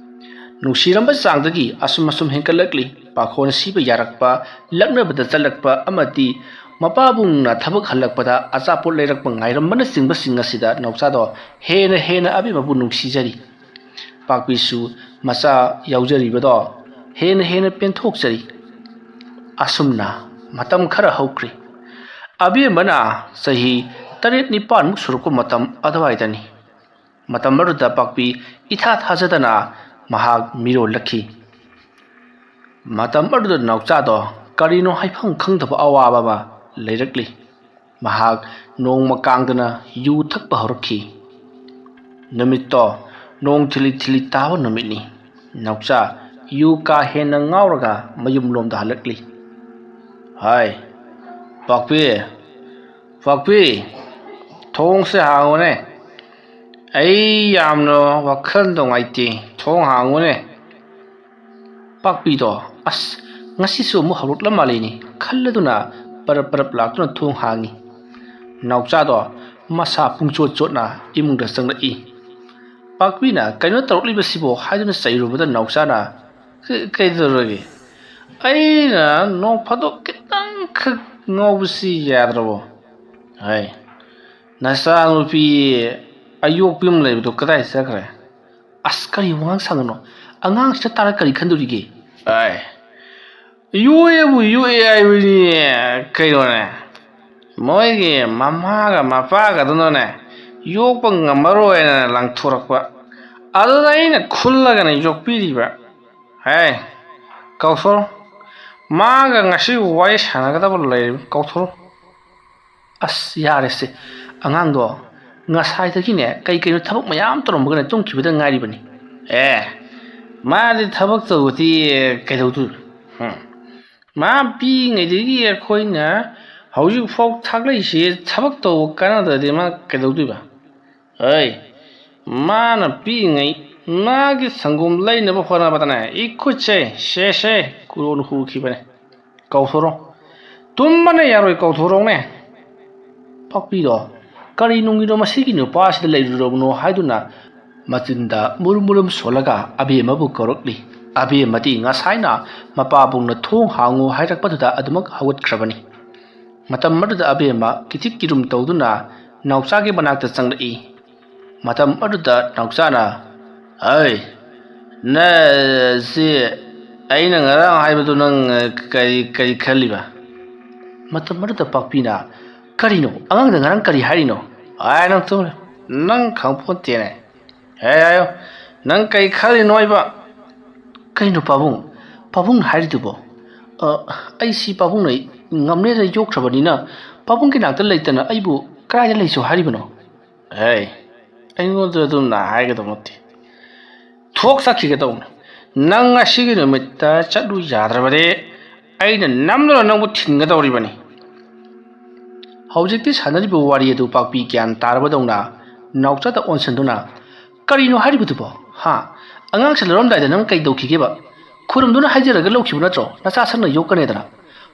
ꯅꯨꯡꯁꯤꯔꯝꯕ ꯆꯥꯡꯗꯒꯤ ꯑꯁꯨꯝ ꯑꯁꯨꯝ ꯍꯦꯟꯒꯠꯂꯛꯂꯤ꯫ ꯄꯥꯈꯣꯟ ꯁꯤꯕ ꯌꯥꯔꯛꯄ, ꯂꯛꯅꯕꯗ ꯆꯠꯂꯛꯄ ꯑꯃꯗꯤ ꯃꯄꯥꯕꯨꯡꯅ ꯊꯕꯛ ꯍꯜꯂꯛꯄꯗ ꯑꯆꯥꯄꯣꯠ ꯂꯩꯔꯛꯄ ꯉꯥꯏꯔꯝꯕꯅꯆꯤꯡꯕꯁꯤꯡ ꯑꯁꯤꯗ ꯅꯥꯎꯆꯥꯗꯣ ꯍꯦꯟꯅ ꯍꯦꯟꯅ ꯑꯕꯦꯝꯃꯕꯨ ꯅꯨꯡꯁꯤꯖꯔꯤ꯫ ꯄꯥꯛꯄꯤꯁꯨ ꯃꯆꯥ ꯌꯥꯎꯖꯔꯤꯕꯗꯣ ꯍꯦꯟꯅ ꯍꯦꯟꯅ ꯄꯦꯟꯊꯣꯛꯆꯔꯤ꯫ ꯑꯁꯨꯝꯅ ꯃꯇꯝ ꯈꯔ ꯍꯧꯈ꯭ꯔꯤ꯫ ꯑꯕꯦꯝꯃꯅ ꯆꯍꯤ ꯇꯔꯦꯠ ꯅꯤꯄꯥꯟꯃꯨꯛ ꯁꯨꯔꯛꯄ ꯃꯇꯝ ꯑꯗꯨꯋꯥꯏꯗꯅꯤ꯫ ꯃꯇꯝ ꯑꯗꯨꯗ ꯄꯥꯛꯄꯤ ꯏꯊꯥ ꯊꯥꯖꯗꯅ ꯃꯍꯥꯛ ꯃꯤꯔꯣꯜꯂꯛꯈꯤ꯫ ꯃꯇꯝ ꯑꯗꯨꯗ ꯅꯥꯎꯆꯥꯗꯣ ꯀꯔꯤꯅꯣ ꯍꯥꯏꯐꯝ ꯈꯪꯗꯕ ꯑꯋꯥꯕ ꯑꯃ ꯂꯩꯔꯛꯂꯤ꯫ ꯃꯍꯥꯛ ꯅꯣꯡꯃ ꯀꯥꯡꯗꯅ ꯌꯨ ꯊꯛꯄ ꯍꯧꯔꯛꯈꯤ꯫ ꯅꯨꯃꯤꯠꯇꯣ ꯅꯣꯡ ꯊꯤꯂꯤ ꯊꯤꯂꯤ ꯇꯥꯕ ꯅꯨꯃꯤꯠꯅꯤ꯫ ꯅꯥꯎꯆꯥ ꯌꯨ ꯀꯥ ꯍꯦꯟꯅ ꯉꯥꯎꯔꯒ ꯃꯌꯨꯝꯂꯣꯝꯗ ꯍꯜꯂꯛꯂꯤ꯫ "ꯍꯥꯏ, ꯄꯥꯛꯄꯤ, ꯄꯥꯛꯄꯤ, ꯊꯣꯡꯁꯦ ꯍꯥꯡꯉꯨꯅꯦ꯫ ꯑꯩ ꯌꯥꯝꯅ ꯋꯥꯈꯜ ꯅꯨꯡꯉꯥꯏꯇꯦ꯫ ꯊꯣꯡ ꯍꯥꯡꯉꯨꯅꯦ꯫ ꯄꯥꯛꯄꯤꯗꯣ, "ꯑꯁ, ꯉꯁꯤꯁꯨ ꯑꯃꯨꯛ ꯍꯧꯔꯛꯂ ꯃꯥꯜꯂꯦꯅꯦ" ꯈꯜꯂꯗꯨꯅ ꯄꯔꯞ ꯄꯔꯞ ꯂꯥꯛꯇꯨꯅ ꯊꯣꯡ ꯍꯥꯡꯉꯤ꯫ ꯅꯥꯎꯆꯥꯗꯣ ꯃꯁꯥ ꯄꯨꯡꯆꯣꯠ ꯆꯣꯠꯅ ꯏꯃꯨꯡꯗ ꯆꯪꯂꯛꯏ꯫ ꯄꯥꯛꯄꯤꯅ "ꯀꯩꯅꯣ ꯇꯧꯔꯛꯂꯤꯕꯁꯤꯕꯣ?" ꯍꯥꯏꯗꯨꯅ ꯆꯩꯔꯨꯕꯗ ꯅꯥꯎꯆꯥꯅ, "ꯀ-, ꯀꯩꯗꯧꯔꯒꯦ? ꯑꯩꯅ ꯅꯣꯡ ꯐꯥꯗꯣꯛ ꯈꯤꯇꯪꯈꯛ ꯉꯥꯎꯕꯁꯤ ꯌꯥꯗ꯭ꯔꯕꯣ? ꯍꯥꯏ, ꯅꯆꯥꯅꯨꯄꯤ ꯑꯌꯣꯛꯄꯤ ꯑꯃ ꯂꯩꯕꯗꯣ ꯀꯗꯥꯏ ꯆꯠꯈ꯭ꯔꯦ?" "ꯑꯁ, ꯀꯔꯤ ꯋꯥꯉꯥꯡ ꯁꯥꯉꯥꯡꯅꯣ? ꯑꯉꯥꯡꯁꯤꯗ ꯇꯥꯔ ꯀꯔꯤ ꯈꯟꯗꯣꯔꯤꯒꯦ?" "ꯑꯥꯏ, ꯌꯣꯛꯑꯦꯕꯨ ꯌꯣꯛꯑꯦ ꯍꯥꯏꯕꯅꯤ ꯀꯩꯅꯣꯅꯦ꯫ ꯃꯣꯏꯒꯤ ꯃꯃꯥꯒ ꯃꯄꯥꯒꯗꯨꯅꯅꯦ ꯌꯣꯛꯄ ꯉꯝꯃꯔꯣꯏꯅ ꯂꯪꯊꯣꯔꯛꯄ꯫ ꯑꯗꯨꯗ ꯑꯩꯅ ꯈꯨꯜꯂꯒꯅꯦ ꯌꯣꯛꯄꯤꯔꯤꯕ꯫ ꯍꯦ, ꯀꯧꯊꯣꯔꯣ꯫ ꯃꯥꯒ ꯉꯁꯤ ꯋꯥꯔꯤ ꯁꯥꯟꯅꯒꯗꯕ ꯂꯩꯔꯤꯕ, ꯀꯧꯊꯣꯔꯣ꯫" "ꯑꯁ, ꯌꯥꯔꯦꯁꯦ꯫ ꯑꯉꯥꯡꯗꯣ ꯉꯁꯥꯏꯗꯒꯤꯅꯦ ꯀꯩ ꯀꯩꯅꯣ ꯊꯕꯛ ꯃꯌꯥꯝ ꯇꯧꯔꯝꯃꯒꯅꯦ ꯇꯨꯝꯈꯤꯕꯗ ꯉꯥꯏꯔꯤꯕꯅꯤ꯫" "ꯑꯦ, ꯃꯥꯗꯤ ꯊꯕꯛ ꯇꯧꯕꯗꯤ ꯀꯩꯗꯧꯗꯣꯏꯅꯣ? ꯍꯨꯝ꯫ ꯃꯥ ꯄꯤꯛꯏꯉꯩꯗꯒꯤ ꯑꯩꯈꯣꯏꯅ ꯍꯧꯖꯤꯛꯐꯥꯎ ꯊꯥꯛꯂꯛꯏꯁꯤ ꯊꯕꯛ ꯇꯧꯕ ꯀꯥꯟꯅꯗ꯭ꯔꯗꯤ ꯃꯥ ꯀꯩꯗꯧꯗꯣꯏꯕ? ꯑꯩ, ꯃꯥꯅ ꯄꯤꯛꯏꯉꯩ ꯃꯥꯒꯤ ꯁꯪꯒꯣꯝ ꯂꯩꯅꯕ ꯍꯣꯠꯅꯕꯗꯅꯦ ꯏꯈꯨꯠꯁꯦ ꯁꯦ ꯁꯦ ꯀꯨꯔꯣꯟ ꯍꯨꯈꯤꯕꯅꯦ꯫ ꯀꯧꯊꯣꯔꯣ꯫ ꯇꯨꯝꯕꯅ ꯌꯥꯔꯣꯏ, ꯀꯧꯊꯣꯔꯛꯎꯅꯦ꯫" ꯄꯥꯛꯄꯤꯗꯣ, "ꯀꯔꯤ ꯅꯨꯡꯒꯤꯅꯣ ꯃꯁꯤꯒꯤ ꯅꯨꯄꯥꯁꯤꯗ ꯂꯩꯔꯨꯔꯕꯅꯣ?" ꯍꯥꯏꯗꯨꯅ ꯃꯆꯤꯟꯗ ꯃꯨꯔꯨꯝ ꯃꯨꯔꯨꯝ ꯁꯣꯜꯂꯒ ꯑꯕꯦꯝꯃꯕꯨ ꯀꯧꯔꯛꯂꯤ꯫ ꯑꯕꯦꯝꯃꯗꯤ ꯉꯁꯥꯏꯅ ꯃꯄꯥꯕꯨꯡꯅ "ꯊꯣꯡ ꯍꯥꯡꯉꯨ" ꯍꯥꯏꯔꯛꯄꯗꯨꯗ ꯑꯗꯨꯃꯛ ꯍꯧꯒꯠꯈ꯭ꯔꯕꯅꯤ꯫ ꯃꯇꯝ ꯑꯗꯨꯗ ꯑꯕꯦꯝꯃ ꯀꯤꯊꯤꯛ ꯀꯤꯔꯨꯝ ꯇꯧꯗꯨꯅ ꯅꯥꯎꯆꯥꯒꯤ ꯃꯅꯥꯛꯇ ꯆꯪꯂꯛꯏ꯫ ꯃꯇꯝ ꯑꯗꯨꯗ ꯅꯥꯎꯆꯥꯅ, "ꯍꯩ, ꯅ ꯁꯤ ꯑꯩꯅ ꯉꯔꯥꯡ ꯍꯥꯏꯕꯗꯨ ꯅꯪ, ꯑ, ꯀꯔꯤ, ꯀꯔꯤ ꯈꯜꯂꯤꯕ?" ꯃꯇꯝ ꯑꯗꯨꯗ ꯄꯥꯛꯄꯤꯅ, "ꯀꯔꯤꯅꯣ? ꯑꯉꯥꯡꯗ ꯉꯔꯥꯡ ꯀꯔꯤ ꯍꯥꯏꯔꯤꯅꯣ?" "ꯑꯥꯏ, ꯅꯪ ꯇꯨꯝꯂꯦ꯫ ꯅꯪ ꯈꯪꯄꯣꯟꯇꯦꯅꯦ꯫ ꯍꯦ, ꯍꯥꯏꯌꯣ꯫ ꯅꯪ ꯀꯔꯤ ꯈꯜꯂꯤꯅꯣ ꯍꯥꯏꯕ?" "ꯀꯩꯅꯣ ꯄꯥꯕꯨꯡ? ꯄꯥꯕꯨꯡꯅ ꯍꯥꯏꯔꯤꯗꯨꯕꯣ?" "ꯑ, ꯑꯩꯁꯤ ꯄꯥꯕꯨꯡꯅ ꯉꯝꯅꯦꯅ ꯌꯣꯛꯈ꯭ꯔꯕꯅꯤꯅ ꯄꯥꯕꯨꯡꯒꯤ ꯅꯥꯛꯇ ꯂꯩꯇꯅ ꯑꯩꯕꯨ ꯀꯗꯥꯏꯗ ꯂꯩꯁꯣ ꯍꯥꯏꯔꯤꯕꯅꯣ?" "ꯍꯦ, ꯑꯩꯉꯣꯟꯗ ꯑꯗꯨꯝꯅ ꯍꯥꯏꯒꯗꯧ ꯅꯠꯇꯦ꯫ ꯊꯣꯛ ꯆꯠꯈꯤꯒꯗꯧꯅꯤ꯫ ꯅꯪ ꯉꯁꯤꯒꯤ ꯅꯨꯃꯤꯠꯇ ꯆꯠꯂꯨ ꯌꯥꯗ꯭ꯔꯕꯗꯤ ꯑꯩꯅ ꯅꯝꯗꯨꯅ ꯅꯪꯕꯨ ꯊꯤꯟꯒꯗꯧꯔꯤꯕꯅꯤ꯫" ꯍꯧꯖꯤꯛꯇꯤ ꯁꯥꯟꯅꯔꯤꯕ ꯋꯥꯔꯤ ꯑꯗꯨ ꯄꯥꯛꯄꯤ ꯒ꯭ꯌꯥꯟ ꯇꯥꯔꯕꯗꯧꯅ ꯅꯥꯎꯆꯥꯗ ꯑꯣꯟꯁꯤꯟꯗꯨꯅ, "ꯀꯔꯤꯅꯣ ꯍꯥꯏꯔꯤꯕꯗꯨꯕꯣ? ꯍꯥ? ꯑꯉꯥꯡꯁꯦ ꯂꯧꯔꯝꯗꯥꯏꯗ ꯅꯪ ꯀꯩ ꯇꯧꯈꯤꯒꯦꯕ? ꯈꯨꯔꯨꯝꯗꯨꯅ ꯍꯥꯏꯖꯔꯒ ꯂꯧꯈꯤꯕ ꯅꯠꯇ꯭ꯔꯣ? ꯅꯆꯥ ꯁꯛꯅ ꯌꯣꯛꯀꯅꯦꯗꯅ꯫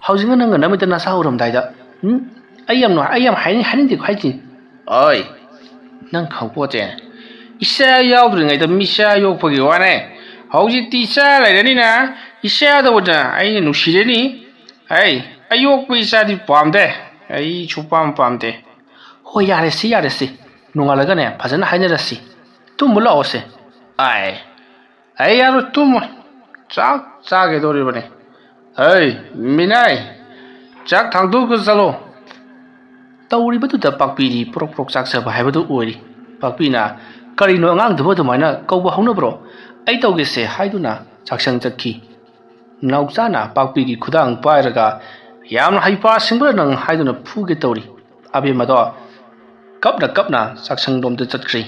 ꯍꯧꯖꯤꯛꯅ ꯅꯪꯅ ꯅꯃꯤꯠꯇ ꯅꯆꯥ ꯎꯔꯝꯗꯥꯏꯗ꯫ ꯎꯝ? ꯑꯩ ꯌꯥꯝ ꯅꯨꯡꯉꯥꯏ, ꯑꯩ ꯌꯥꯝ ꯍꯥꯏꯅꯤꯡ-, ꯍꯥꯏꯅꯤꯡꯗꯦꯀꯣ ꯍꯥꯏꯁꯤ꯫ ꯑꯣꯏ, ꯅꯪ ꯈꯪꯄꯣꯠꯇꯦ꯫ ꯏꯆꯥ ꯌꯥꯎꯗ꯭ꯔꯤꯉꯩꯗ ꯃꯤꯆꯥ ꯌꯣꯛꯄꯒꯤ ꯋꯥꯅꯦ꯫ ꯍꯧꯖꯤꯛꯇꯤ ꯏꯆꯥ ꯂꯩꯔꯅꯤꯅ ꯏꯆꯥꯗ ꯑꯣꯏꯅ ꯑꯩꯅ ꯅꯨꯡꯁꯤꯔꯅꯤ꯫ ꯑꯩ ꯑꯌꯣꯛꯄ ꯏꯆꯥꯗꯤ ꯄꯥꯝꯗꯦ꯫ ꯑꯩ ꯁꯨꯄꯥꯝ ꯄꯥꯝꯗꯦ꯫ ꯍꯣꯏ, ꯌꯥꯔꯦꯁꯤ, ꯌꯥꯔꯦꯁꯤ꯫ ꯅꯣꯡꯉꯥꯜꯂꯒꯅꯦ ꯐꯖꯅ ꯍꯥꯏꯅꯔꯁꯤ꯫ ꯇꯨꯝꯕ ꯂꯥꯛꯑꯣꯁꯦ꯫ ꯑꯥꯏ, ꯑꯩ ꯌꯥꯔꯣꯏ, ꯇꯨꯝꯃꯣꯏ꯫ ꯆꯥꯛ ꯆꯥꯒꯗꯧꯔꯤꯕꯅꯤ꯫ ꯍꯩ, ꯃꯤꯅꯥꯏ, ꯆꯥꯛ ꯊꯥꯡꯗꯣꯛꯑꯒ ꯆꯠꯂꯣ꯫ ꯇꯧꯔꯤꯕꯗꯨꯗ ꯄꯥꯛꯄꯤꯗꯤ ꯄ꯭ꯔꯣꯛ ꯄ꯭ꯔꯣꯛ ꯆꯥꯛꯆꯕ ꯍꯥꯏꯕꯗꯨ ꯑꯣꯏꯔꯤ꯫ ꯄꯥꯛꯄꯤꯅ, "ꯀꯔꯤꯅꯣ ꯑꯉꯥꯡꯗꯨꯕꯨ ꯑꯗꯨꯃꯥꯏꯅ ꯀꯧꯕ ꯍꯧꯅꯕ꯭ꯔꯣ? ꯑꯩ ꯇꯧꯒꯦꯁꯦ" ꯍꯥꯏꯗꯨꯅ ꯆꯥꯛꯁꯪ ꯆꯠꯈꯤ꯫ ꯅꯥꯎꯆꯥꯅ ꯄꯥꯛꯄꯤꯒꯤ ꯈꯨꯗꯥꯡ ꯄꯥꯏꯔꯒ, "ꯌꯥꯝꯅ ꯍꯩꯄꯥ ꯁꯤꯡꯕ꯭ꯔꯥ ꯅꯪ?" ꯍꯥꯏꯗꯨꯅ ꯐꯨꯒꯦ ꯇꯧꯔꯤ꯫ ꯑꯕꯦꯝꯃꯗꯣ ꯀꯞꯅ ꯀꯞꯅ ꯆꯥꯛꯁꯪꯂꯣꯝꯗ ꯆꯠꯈ꯭ꯔꯤ꯫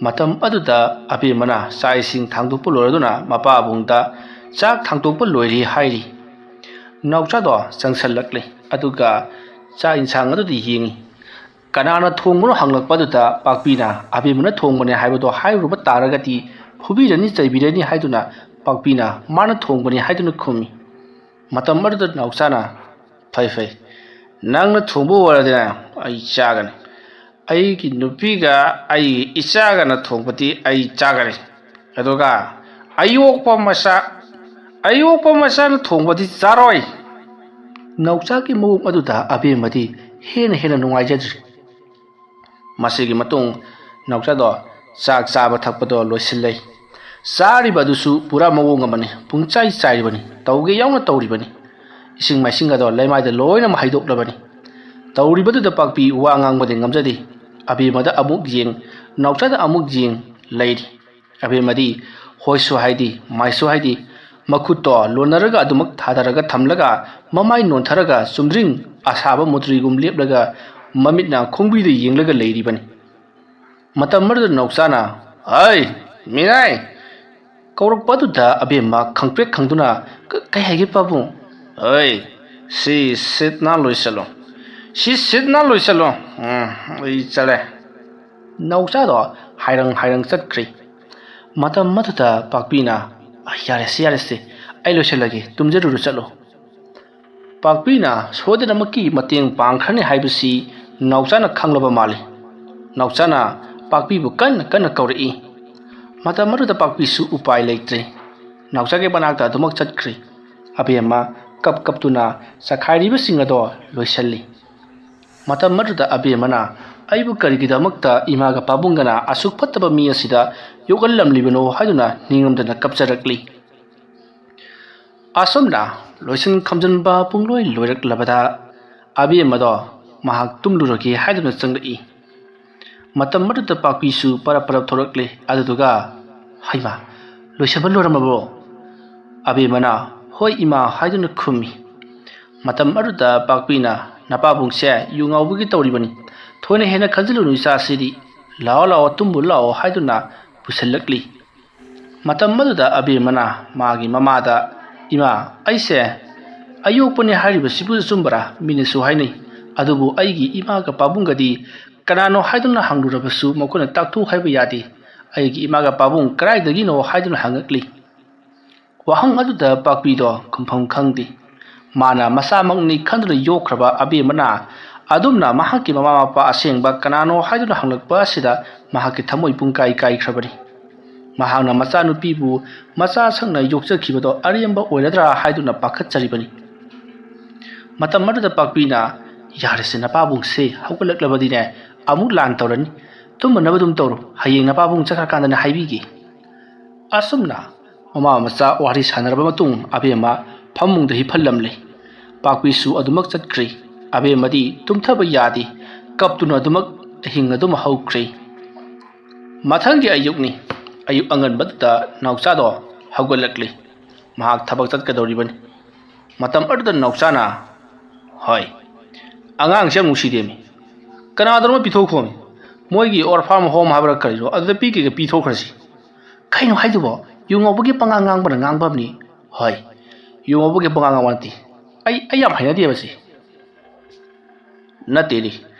ꯃꯇꯝ ꯑꯗꯨꯗ ꯑꯕꯦꯝꯃꯅ ꯆꯥꯛ ꯏꯁꯤꯡ ꯊꯥꯡꯗꯣꯛꯄ ꯂꯣꯏꯔꯗꯨꯅ ꯃꯄꯥꯕꯨꯡꯗ ꯆꯥꯛ ꯊꯥꯡꯗꯣꯛꯄ ꯂꯣꯏꯔꯦ ꯍꯥꯏꯔꯤ꯫ ꯅꯥꯎꯆꯥꯗꯣ ꯆꯪꯁꯜꯂꯛꯂꯦ, ꯑꯗꯨꯒ ꯆꯥꯛ ꯏꯟꯁꯥꯡ ꯑꯗꯨꯗ ꯌꯦꯡꯉꯤ꯫ ꯀꯅꯥꯅ ꯊꯣꯡꯕꯅꯣ ꯍꯪꯂꯛꯄ ꯑꯗꯨꯗ ꯄꯥꯛꯄꯤꯅ ꯑꯕꯦꯝꯃꯅ ꯊꯣꯡꯕꯅꯦ ꯍꯥꯏꯕꯗꯣ ꯍꯥꯏꯔꯨꯕ ꯇꯥꯔꯒꯗꯤ ꯐꯨꯕꯤꯔꯅꯤ, ꯆꯩꯕꯤꯔꯅꯤ ꯍꯥꯏꯗꯨꯅ ꯄꯥꯛꯄꯤꯅ ꯃꯥꯅ ꯊꯣꯡꯕꯅꯤ ꯍꯥꯏꯗꯨꯅ ꯈꯨꯝꯃꯤ꯫ ꯃꯇꯝ ꯑꯗꯨꯗ ꯅꯥꯎꯆꯥꯅ, "ꯐꯩ, ꯐꯩ, ꯅꯪꯅ ꯊꯣꯡꯕ ꯑꯣꯏꯔꯗꯤꯅꯦ ꯑꯩ ꯆꯥꯒꯅꯤ꯫ ꯑꯩꯒꯤ ꯅꯨꯄꯤꯒ ꯑꯩꯒꯤ ꯏꯆꯥꯒꯅ ꯊꯣꯡꯕꯗꯤ ꯑꯩ ꯆꯥꯒꯅꯤ꯫ ꯑꯗꯨꯒ ꯑꯌꯣꯛꯄ ꯃꯆꯥ, ꯑꯌꯣꯛꯄ ꯃꯆꯥꯅ ꯊꯣꯡꯕꯗꯤ ꯆꯥꯔꯣꯏ꯫" ꯅꯥꯎꯆꯥꯒꯤ ꯃꯑꯣꯡ ꯑꯗꯨꯗ ꯑꯕꯦꯝꯃꯗꯤ ꯍꯦꯟꯅ ꯍꯦꯟꯅ ꯅꯨꯡꯉꯥꯏꯖꯗ꯭ꯔꯤ꯫ ꯃꯁꯤꯒꯤ ꯃꯇꯨꯡ ꯅꯥꯎꯆꯥꯗꯣ ꯆꯥꯛ ꯆꯥꯕ ꯊꯛꯄꯗꯣ ꯂꯣꯏꯁꯤꯜꯂꯦ꯫ ꯆꯥꯔꯤꯕ ꯑꯗꯨꯁꯨ ꯄꯨꯔꯥ ꯃꯑꯣꯡ ꯑꯃꯅꯤ, ꯄꯨꯡꯆꯥꯏ ꯆꯥꯏꯔꯤꯕꯅꯤ, ꯇꯧꯒꯦ ꯌꯥꯎꯅ ꯇꯧꯔꯤꯕꯅꯤ꯫ ꯏꯁꯤꯡ ꯃꯥꯏꯁꯤꯡꯒꯗꯣ ꯂꯩꯃꯥꯏꯗ ꯂꯣꯏꯅꯃꯛ ꯍꯩꯗꯣꯛꯂꯕꯅꯤ꯫ ꯇꯧꯔꯤꯕꯗꯨꯗ ꯄꯥꯛꯄꯤ ꯋꯥ ꯉꯥꯡꯕꯗꯤ ꯉꯝꯖꯗꯦ꯫ ꯑꯕꯦꯝꯃꯗ ꯑꯃꯨꯛ ꯌꯦꯡ, ꯅꯥꯎꯆꯥꯗ ꯑꯃꯨꯛ ꯌꯦꯡ ꯂꯩꯔꯤ꯫ ꯑꯕꯦꯝꯃꯗꯤ ꯍꯣꯏꯁꯨ ꯍꯥꯏꯗꯦ, ꯃꯥꯏꯁꯨ ꯍꯥꯏꯗꯦ꯫ ꯃꯈꯨꯠꯇꯣ ꯂꯣꯟꯅꯔꯒ ꯑꯗꯨꯃꯛ ꯊꯥꯗꯔꯒ ꯊꯝꯂꯒ ꯃꯃꯥꯏ ꯅꯣꯟꯊꯔꯒ ꯆꯨꯝꯗ꯭ꯔꯤꯡ ꯑꯁꯥꯕ ꯃꯨꯇ꯭ꯔꯤꯒꯨꯝ ꯂꯦꯞꯂꯒ ꯃꯃꯤꯠꯅ ꯈꯣꯡꯕꯤꯗ ꯌꯦꯡꯂꯒ ꯂꯩꯔꯤꯕꯅꯤ꯫ ꯃꯇꯝ ꯑꯗꯨꯗ ꯅꯥꯎꯆꯥꯅ, "ꯍꯩ, ꯃꯤꯅꯥꯏ!" ꯀꯧꯔꯛꯄ ꯑꯗꯨꯗ ꯑꯕꯦꯝꯃ ꯈꯪꯄ꯭ꯔꯦꯛ ꯈꯪꯗꯨꯅ, "ꯀ-, ꯀꯩ ꯍꯥꯏꯒꯦ ꯄꯥꯕꯨꯡ?" "ꯍꯩ, ꯁꯤ ꯁꯤꯠ ꯅꯥꯟ ꯂꯣꯏꯁꯜꯂꯣ꯫ ꯁꯤ ꯁꯤꯠ ꯅꯥꯟ ꯂꯣꯏꯁꯜꯂꯣ꯫ ꯎꯝ, ꯑꯩ ꯆꯠꯂꯦ꯫" ꯅꯥꯎꯆꯥꯗꯣ ꯍꯥꯏꯔꯪ ꯍꯥꯏꯔꯪ ꯆꯠꯈ꯭ꯔꯦ꯫ ꯃꯇꯝ ꯑꯗꯨꯗ ꯄꯥꯛꯄꯤꯅ, "ꯑ, ꯌꯥꯔꯦꯁꯦ, ꯌꯥꯔꯦꯁꯦ, ꯑꯩ ꯂꯣꯏꯁꯤꯜꯂꯒꯦ, ꯇꯨꯝꯖꯔꯨꯔꯣ, ꯆꯠꯂꯣ꯫" ꯄꯥꯛꯄꯤꯅ ꯁꯣꯏꯗꯅꯃꯛꯀꯤ ꯃꯇꯦꯡ ꯄꯥꯡꯈ꯭ꯔꯅꯤ ꯍꯥꯏꯕꯁꯤ ꯅꯥꯎꯆꯥꯅ ꯈꯪꯂꯕ ꯃꯥꯜꯂꯤ꯫ ꯅꯥꯎꯆꯥꯅ ꯄꯥꯛꯄꯤꯕꯨ ꯀꯟꯅ ꯀꯟꯅ ꯀꯧꯔꯛꯏ꯫ ꯃꯇꯝ ꯑꯗꯨꯗ ꯄꯥꯛꯄꯤꯁꯨ ꯎꯄꯥꯏ ꯂꯩꯇ꯭ꯔꯦ꯫ ꯅꯥꯎꯆꯥꯒꯤ ꯃꯅꯥꯛꯇ ꯑꯗꯨꯃꯛ ꯆꯠꯈ꯭ꯔꯦ꯫ ꯑꯕꯦꯝꯃ ꯀꯞ ꯀꯞꯇꯨꯅ ꯆꯈꯥꯏꯔꯤꯕꯁꯤꯡ ꯑꯗꯣ ꯂꯣꯏꯁꯤꯜꯂꯤ꯫ ꯃꯇꯝ ꯑꯗꯨꯗ ꯑꯕꯦꯝꯃꯅ, "ꯑꯩꯕꯨ ꯀꯔꯤꯒꯤꯗꯃꯛꯇ ꯏꯃꯥꯒ ꯄꯥꯕꯨꯡꯒꯅ ꯑꯁꯨꯛ ꯐꯠꯇꯕ ꯃꯤ ꯑꯁꯤꯗ ꯌꯣꯛꯍꯜꯂꯝꯂꯤꯕꯅꯣ?" ꯍꯥꯏꯗꯨꯅ ꯅꯤꯡꯉꯝꯗꯅ ꯀꯞꯆꯔꯛꯂꯤ꯫ ꯑꯁꯨꯝꯅ ꯂꯣꯏꯁꯤꯟ ꯈꯝꯖꯤꯟꯕ ꯄꯨꯡꯂꯣꯏ ꯂꯣꯏꯔꯛꯂꯕꯗ ꯑꯕꯦꯝꯃꯗꯣ ꯃꯍꯥꯛ ꯇꯨꯝꯂꯨꯔꯒꯦ ꯍꯥꯏꯗꯨꯅ ꯆꯪꯂꯛꯏ꯫ ꯃꯇꯝ ꯑꯗꯨꯗ ꯄꯥꯛꯄꯤꯁꯨ ꯄꯔꯞ ꯄꯔꯞ ꯊꯣꯛꯂꯛꯂꯦ꯫ ꯑꯗꯨꯗꯨꯒ, "ꯍꯩꯃꯥ, ꯂꯣꯏꯁꯤꯟꯕ ꯂꯣꯏꯔꯝꯃꯕ꯭ꯔꯣ?" ꯑꯕꯦꯝꯃꯅ, "ꯍꯣꯏ ꯏꯃꯥ" ꯍꯥꯏꯗꯨꯅ ꯈꯨꯝꯃꯤ꯫ ꯃꯇꯝ ꯑꯗꯨꯗ ꯄꯥꯛꯄꯤꯅ, "ꯅꯄꯥꯕꯨꯡꯁꯦ ꯌꯨ ꯉꯥꯎꯕꯒꯤ ꯇꯧꯔꯤꯕꯅꯤ꯫ ꯊꯣꯏꯅ ꯍꯦꯟꯅ ꯈꯟꯖꯤꯜꯂꯨꯅꯨ ꯏꯆꯥꯁꯤꯗꯤ꯫ ꯂꯥꯛꯑꯣ ꯂꯥꯛꯑꯣ, ꯇꯨꯝꯕ ꯂꯥꯛꯑꯣ" ꯍꯥꯏꯗꯨꯅ ꯄꯨꯁꯤꯜꯂꯛꯂꯤ꯫ ꯃꯇꯝ ꯑꯗꯨꯗ ꯑꯕꯦꯝꯃꯅ ꯃꯥꯒꯤ ꯃꯃꯥꯗ, "ꯏꯃꯥ, ꯑꯩꯁꯦ ꯑꯌꯣꯛꯄꯅꯦ ꯍꯥꯏꯔꯤꯕꯁꯤꯕꯨ ꯑꯆꯨꯝꯕꯔꯥ? ꯃꯤꯅꯁꯨ ꯍꯥꯏꯅꯩ꯫ ꯑꯗꯨꯕꯨ ꯑꯩꯒꯤ ꯏꯃꯥꯒ ꯄꯥꯕꯨꯡꯒꯗꯤ ꯀꯅꯥꯅꯣ ꯍꯥꯏꯗꯨꯅ ꯍꯪꯂꯨꯔꯕꯁꯨ ꯃꯈꯣꯏꯅ ꯇꯥꯛꯊꯣꯛ ꯍꯥꯏꯕ ꯌꯥꯗꯦ꯫ ꯑꯩꯒꯤ ꯏꯃꯥꯒ ꯄꯥꯕꯨꯡ ꯀꯗꯥꯏꯗꯒꯤꯅꯣ?" ꯍꯥꯏꯗꯨꯅ ꯍꯪꯉꯛꯂꯤ꯫ ꯋꯥꯍꯪ ꯑꯗꯨꯗ ꯄꯥꯛꯄꯤꯗꯣ ꯈꯨꯝꯐꯝ ꯈꯪꯗꯦ꯫ ꯃꯥꯅ ꯃꯆꯥꯃꯛꯅꯤ ꯈꯟꯗꯨꯅ ꯌꯣꯛꯈ꯭ꯔꯕ ꯑꯕꯦꯝꯃꯅ ꯑꯗꯨꯝꯅ ꯃꯍꯥꯛꯀꯤ ꯃꯃꯥ ꯃꯄꯥ ꯑꯁꯦꯡꯕ ꯀꯅꯥꯅꯣ ꯍꯥꯏꯗꯨꯅ ꯍꯪꯂꯛꯄ ꯑꯁꯤꯗ ꯃꯍꯥꯛꯀꯤ ꯊꯃꯣꯏ ꯄꯨꯡꯀꯥꯏ ꯀꯥꯏꯈ꯭ꯔꯕꯅꯤ꯫ ꯃꯍꯥꯛꯅ ꯃꯆꯥꯅꯨꯄꯤꯕꯨ ꯃꯆꯥ ꯁꯛꯅ ꯌꯣꯛꯆꯈꯤꯕꯗꯣ ꯑꯔꯦꯝꯕ ꯑꯣꯏꯔꯗ꯭ꯔꯥ ꯍꯥꯏꯗꯨꯅ ꯄꯥꯈꯠꯆꯔꯤꯕꯅꯤ꯫ ꯃꯇꯝ ꯑꯗꯨꯗ ꯄꯥꯛꯄꯤꯅ, "ꯌꯥꯔꯦꯁꯦ, ꯅꯄꯥꯕꯨꯡꯁꯦ ꯍꯧꯒꯠꯂꯛꯂꯕꯗꯤꯅꯦ ꯑꯃꯨꯛ ꯂꯥꯟ ꯇꯧꯔꯅꯤ꯫ ꯇꯨꯝꯃꯅꯕ ꯑꯗꯨꯝ ꯇꯧꯔꯣ, ꯍꯌꯦꯡ ꯅꯄꯥꯕꯨꯡ ꯆꯠꯈ꯭ꯔꯀꯥꯟꯗꯅꯦ ꯍꯥꯏꯕꯤꯒꯦ꯫" ꯑꯁꯨꯝꯅ ꯃꯃꯥ ꯃꯆꯥ ꯋꯥꯔꯤ ꯁꯥꯟꯅꯔꯕ ꯃꯇꯨꯡ ꯑꯕꯦꯝꯃ ꯐꯃꯨꯡꯗ ꯍꯤꯞꯍꯜꯂꯝꯂꯦ꯫ ꯄꯥꯛꯄꯤꯁꯨ ꯑꯗꯨꯃꯛ ꯆꯠꯈ꯭ꯔꯦ꯫ ꯑꯕꯦꯝꯃꯗꯤ ꯇꯨꯝꯊꯕ ꯌꯥꯗꯦ꯫ ꯀꯞꯇꯨꯅ ꯑꯗꯨꯃꯛ ꯑꯍꯤꯡ ꯑꯗꯨꯝ ꯍꯧꯈ꯭ꯔꯦ꯫ ꯃꯊꯪꯒꯤ ꯑꯌꯨꯛꯅꯤ꯫ ꯑꯌꯨꯛ ꯑꯉꯟꯕꯗꯨꯗ ꯅꯥꯎꯆꯥꯗꯣ ꯍꯧꯒꯠꯂꯛꯂꯤ꯫ ꯃꯍꯥꯛ ꯊꯕꯛ ꯆꯠꯀꯗꯧꯔꯤꯕꯅꯤ꯫ ꯃꯇꯝ ꯑꯗꯨꯗ ꯅꯥꯎꯆꯥꯅ, "ꯍꯣꯏ, ꯑꯉꯥꯡꯁꯦ ꯌꯥꯝ ꯅꯨꯡꯁꯤꯗꯦꯃꯤ꯫ ꯀꯅꯥꯗꯅꯣ ꯄꯤꯊꯣꯛꯈꯣꯃꯤ꯫ ꯃꯣꯏꯒꯤ orphan home ꯍꯥꯏꯕ꯭ꯔꯥ ꯀꯔꯤꯅꯣ, ꯑꯗꯨꯗ ꯄꯤꯒꯦꯒ ꯄꯤꯊꯣꯛꯈ꯭ꯔꯁꯤ꯫" "ꯀꯩꯅꯣ ꯍꯥꯏꯗꯨꯕꯣ? ꯌꯨ ꯉꯥꯎꯕꯒꯤ ꯄꯉꯥꯡ ꯉꯥꯡꯕꯅ ꯉꯥꯡꯕ ꯑꯃꯅꯤ꯫" "ꯍꯣꯏ, ꯌꯨ ꯉꯥꯎꯕꯒꯤ ꯄꯉꯥꯡ ꯉꯥꯡꯕ ꯅꯠꯇꯦ꯫ ꯑꯩ, ꯑꯩ ꯌꯥꯝ ꯍꯩꯅꯗꯦꯕ ꯁꯤ꯫" "ꯅꯠꯇꯦꯗꯤ,